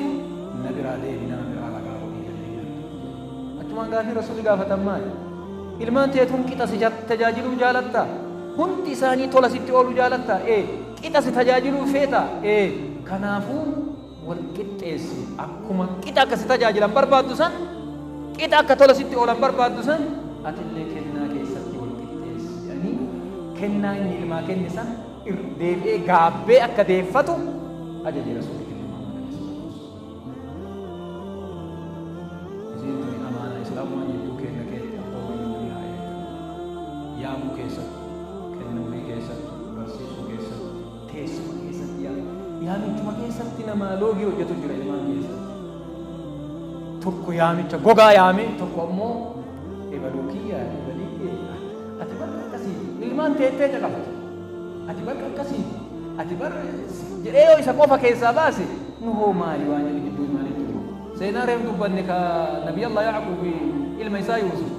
na biraa deemi nama biraa ragaa godhii jallinna. Achumaan gaafii rasuulli gaafatan maali? Ilmaan teetuun qixa si tajaajiluu jaalattaa? Hundi isaanii tola sitti ooluu jaalattaa? Ee qixa si tajaajiluu feetaa? Ee kanaafuu wal qixxeessi akkuma qixa akka si tajaajilan barbaaddu san qixa akka tola sitti oolan barbaaddu san atillee kennaa keessatti wal qixxeessi jedhanii kennaa inni ilmaa kenne san deebi'ee gaabbee akka deeffatu ajaje rasuulli keenya Muhammad alayhi salaatu wassalaam. Isiin tuni amaanaa islaamumaa jidduu keenya keetti abbootiin nuyi haa eeggan. Yaamuu keessatti, kennuufii keessatti, barsiisuu keessatti, teessuma keessatti yaamichuma keessatti nama loogii hojjetu jira ilmaan keessatti. Tokko yaamicha gogaa yaame tokko ammoo ebaluu kiyya ebalii ati bakka akkasii ilmaan teettee caqafte ati bakka akkasii ati bar jedhee yoo isa qofa keessaa baase nu hoo maali waan jedhu jidduu ilmaaniitti jiru. Seenaa reef dubbanne ka Nabiy Allah Yacquub ilma isaa Yuusuf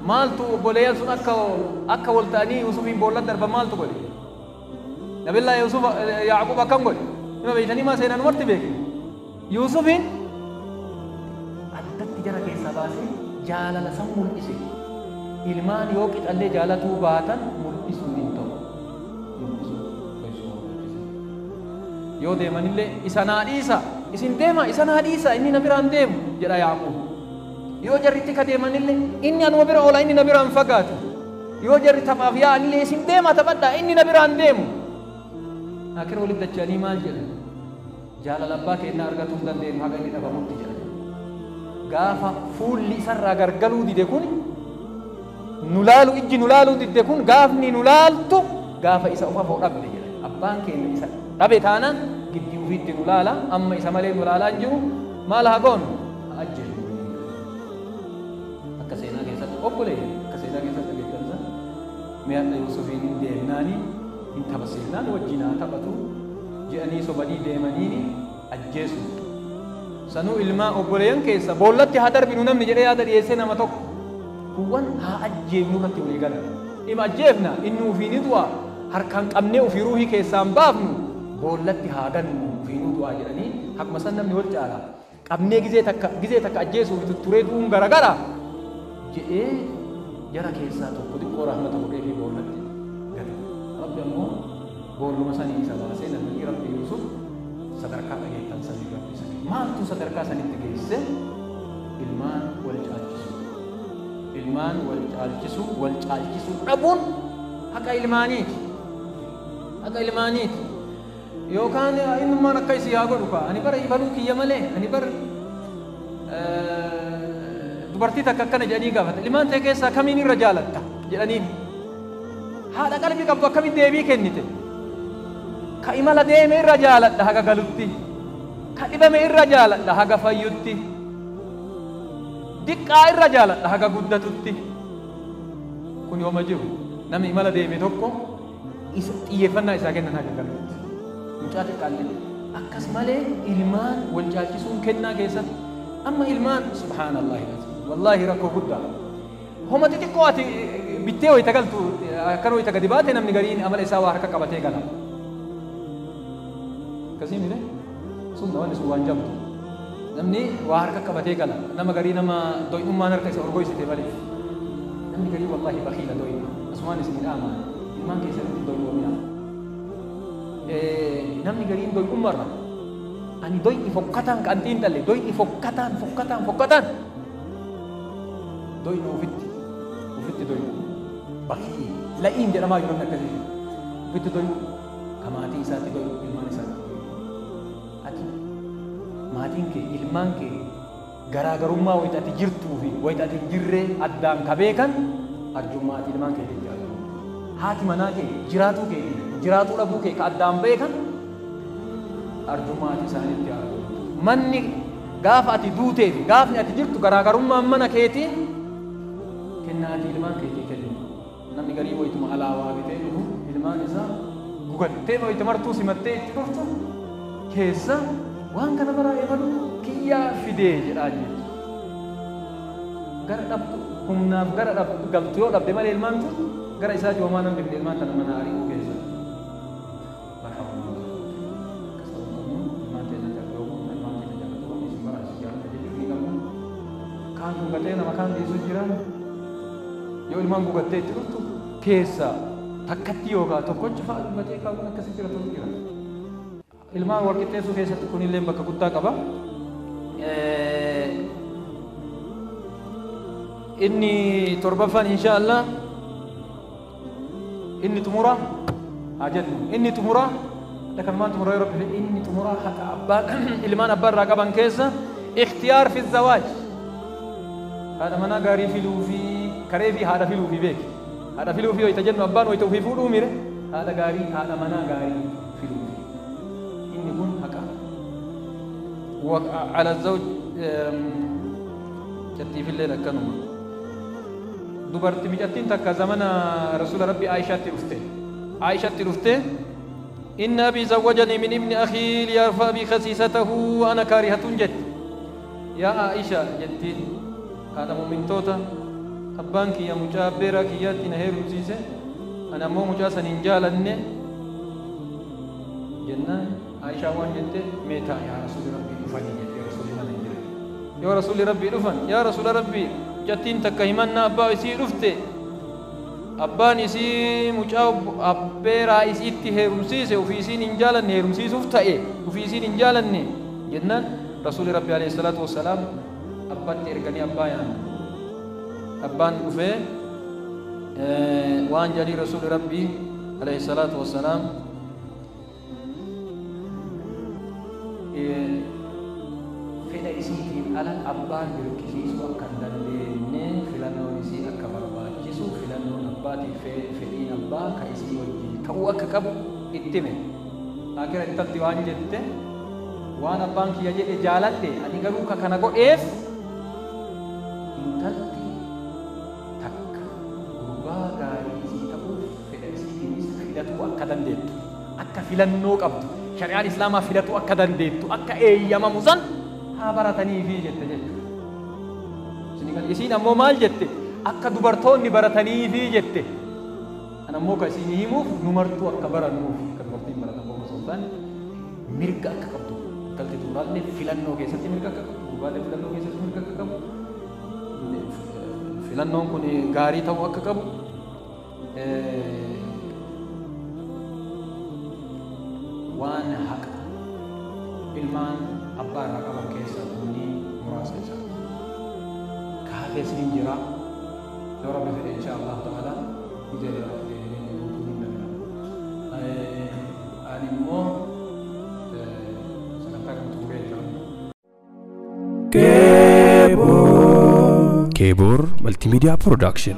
Maaltu obboleeyyan sun akka wal ta'anii Yuusufiin boolla darban maaltu godhe? Nabillaa Yuusuf Yaaqub akkam godhe? Nima beeytanii maa seenaan marti beekne. Yuusufiin addatti jara keessaa baasee jaalala san mul'ise. Ilmaan yoo qixallee jaalatuu baatan mul'isuun hin ta'u. Mul'isuu yoo deemanillee isa naa dhiisa, isin deema isa naa dhiisa, inni na biraan deemu jedha Yaaqub. Yoo jarritti ka deemanillee inni anuma bira oola, inni na biraan fagaatu. Yoo jarri taphaaf yaa'anillee isin deema taphadhaa, inni na biraan deemu. Akira walitti dacha'anii maal jedhan? Jaalala abbaa keenyaa argatuu hin dandeenyu haga inni dhabamutti jedhan. Gaafa fuulli isarraa gargaluu dide kun nu laalu, ijji nu laaluu didde kun gaafni nu laaltu gaafa isa of afoo dhabde jedhan. Abbaan keenya isa dhabe taanaan giddii ofiitti nu laala, amma isa malee nu laalaa hin jiru, maal haa goonu? Haa ajjeefnu. Akka seenaa keessatti obbolee, akka seenaa keessatti dhageettansa mi'a Yuusufiin hin deemnaani hin taphasiifnaan wajjin haa taphatu jedhanii sobanii deemanii ajjeesu. Sanuu ilmaa obboleeyyan keessa boollatti haa darbinu namni jedhee yaada dhiyeessee nama tokko. Kuuwwan haa ajjeefnu irratti walii galan. Dhima ajjeefna inni ofii ni du'a, harkaan qabnee ofii ruuhii keessaan baafnu boollatti haa gannu ofii ni du'a jedhanii akkuma san namni wal caala. Qabnee gizee takka ajjeesuuf tutturee du'uun garagara jedhee jara keessaa tokko xiqqoo rahmata godhee fi boollatti gate. Rabbi ammoo boolluma sanii isa baasee namni Rabbi Yuusuf sadarkaa dhageettan sanii Rabbi isa geesse. Maaltu sadarkaa sanitti geesse? Ilmaan wal caalchisu. Ilmaan wal caalchisu, wal caalchisuu dhabuun haqa ilmaaniiti. Haqa ilmaaniiti. Yookaan innummaan akka isii haa godhu kaa. Ani bara ibaluu kiyya malee, ani bara dubartii takka akkana jedhanii gaafata. Ilmaan ta'e keessaa kamiin irra jaalatta jedhaniin. Haadha qalbii qabdu akkamiin deebii kennite? Ka imala deeme irra jaaladha haga galutti. Ka dhibame irra jaaladha haga fayyutti. Diqqaa irra jaaladha haga guddatutti. Kun yooma jiru namni imala deeme tokko isa xiyyeeffannaa isaa kennan haga galutti. Mucaa xiqqaallee akkas malee ilmaan wal caalchisuun kennaa keessatti amma ilmaan subhaanallahi wallaahi rakkoo guddaa. Homa xixiqqoo ati bittee wayita galtu akkana wayita gadi baate namni gariin amala isaa waa harka qabatee gala. Akkasii mire sun wanni sun waan jabdu. Namni waa harka qabatee gala. Nama garii nama doy'ummaan harka isa orgoysite malee. Namni garii wallaahi bakiila doy'uma. Asumaan isin dhaama. Ilmaan keessanitti doy'oomina. Namni gariin doy'ummarra. Ani doy'i fokkataan kan xiinxalle doy'i fokkataan fokkataan fokkataan. Doy'ina ofitti doy'u. Bakii la'iin jedhamaa jiru namni akkasii. Ofitti doy'u. Ka maatii isaatti doy'u, ilmaan isaatti doy'u. Ati maatiin kee ilmaan kee garaagarummaa wayita ati jirtuu fi wayita ati hin jirree addaan ka beekan arjummaa ati ilmaan kee jaalatu. Haati manaa kee jiraatuu kee jiraatuu dhabuu kee ka addaan beekan arjummaa ati isaanitti argamtu. Manni gaafa ati duutee fi gaafni ati jirtu garaagarummaan mana keetii kennaa ati ilmaan keetii kennu. Namni garii wayituma alaabaa bitee dhufu ilmaan isaa gugattee wayita martuu simattee itti dhuftu keessa waan kana baraa eegalu kiyyaa fidee jedhaa jirti. Gara dhabdu humnaaf gara dhabdu galtu yoo dhabde malee ilmaan tun gara isaa joomaa namni fide ilmaan tana mana ari'uu keessa. Kaan gugatee nama kaan dhiisu jira. Yoo ilmaan gugattee itti dhuftu keessa takkatti yookaan tokkochi fa'a dhugatee kaawwan akkasii jira ta'u jira. Ilmaan wal qixxeessuu keessatti kunillee bakka guddaa qaba. Inni torbaffaan insha Allah inni xumura haa jennu inni xumura dhakanumaan xumura yoo rabbi fedhe inni xumura haqa abbaa ilmaan abbaa irraa qaban keessa ikhtiyaar fi zawaaj haadha manaa gaarii filuu fi karee fi haadha filuu fi beeki haadha filuu fi wayita jennu abbaan wayita ofii fuudhuu mire haadha gaarii haadha manaa gaarii filuu fi inni kun haqa ala zawj cattiifillee akkanuma dubarti micattiin takka zamana rasuula rabbi Aishaatti dhufte Aishaatti dhufte inna abii zawwajanii min ibni akhii liyarfa bi khasiisatahu wa ana kaarihatun jette yaa Aisha jettiin haadha mu'mintoota Abbaan kiyya mucaa abbeeraa kiyyaatti na heerumsiise, ani ammoo mucaa san hin jaalanne jennaan Aishaa waan jette, mee ta'a yaa Rasuuli Rabbii dhufanii jette. Rasuulli mana hin jiran. Yoo Rasuulli Rabbii dhufan, yaa Rasuula Rabbii, mucattiin takka himannaa abbaa isii dhufte, abbaan isii mucaa abbeeraa isiitti heerumsiise, ofii isiin hin jaalanne heerumsiisuuf ta'e, ofii isiin hin jaalanne jennaan Rasuulli Rabbii alayhi salaatu wassalaam abbatti erganii abbaa yaaman. Abbaan dhufee waan jedhanii Rasuulli Rabbii alayhi salaatu wassalaam fedha isiitiin ala abbaan dirqisiisuu akka hin dandeenye, filannoon isii akka barbaachisu, filannoon abbaatiif fedhiin abbaa ka isii wajjin ta'uu akka qabu itti hime. Akira intalti waan jette, waan abbaan kiyya jedhe jaaladhe, ani garuu ka kana godheef intalti takka gurbaa gaarii isii ta'uuf fedha isiitiinis filatuu akka dandeettu, akka filannoo qabdu, shari'aan islaamaa filatuu akka dandeettu akka eeyyamamu san haa barataniifi jette jechuudha. Isiin ammoo maal jette? Akka dubartoonni barataniifi jette. An ammoo ka isin himuuf nu martuu akka barannuuf, akka dubartiin baratan qofa osoo hin taane mirga akka qabdu, intalti dubraallee filannoo keessatti mirga akka qabdu, gurbaallee filannoo keessatti mirga akka qabu, filannoon kun gaarii ta'uu akka qabu, waan haqa ilmaan abbaa irraa qaban keessaa kunni muraasa isaa. Kaafees ni jira. Yoo Rabbi fedhe insha Allah ta'ala ija biraatti deebinee guutuu hin danda'amu. Ani immoo sagantaa kana xumuree jira. Keebor Multimedia Production.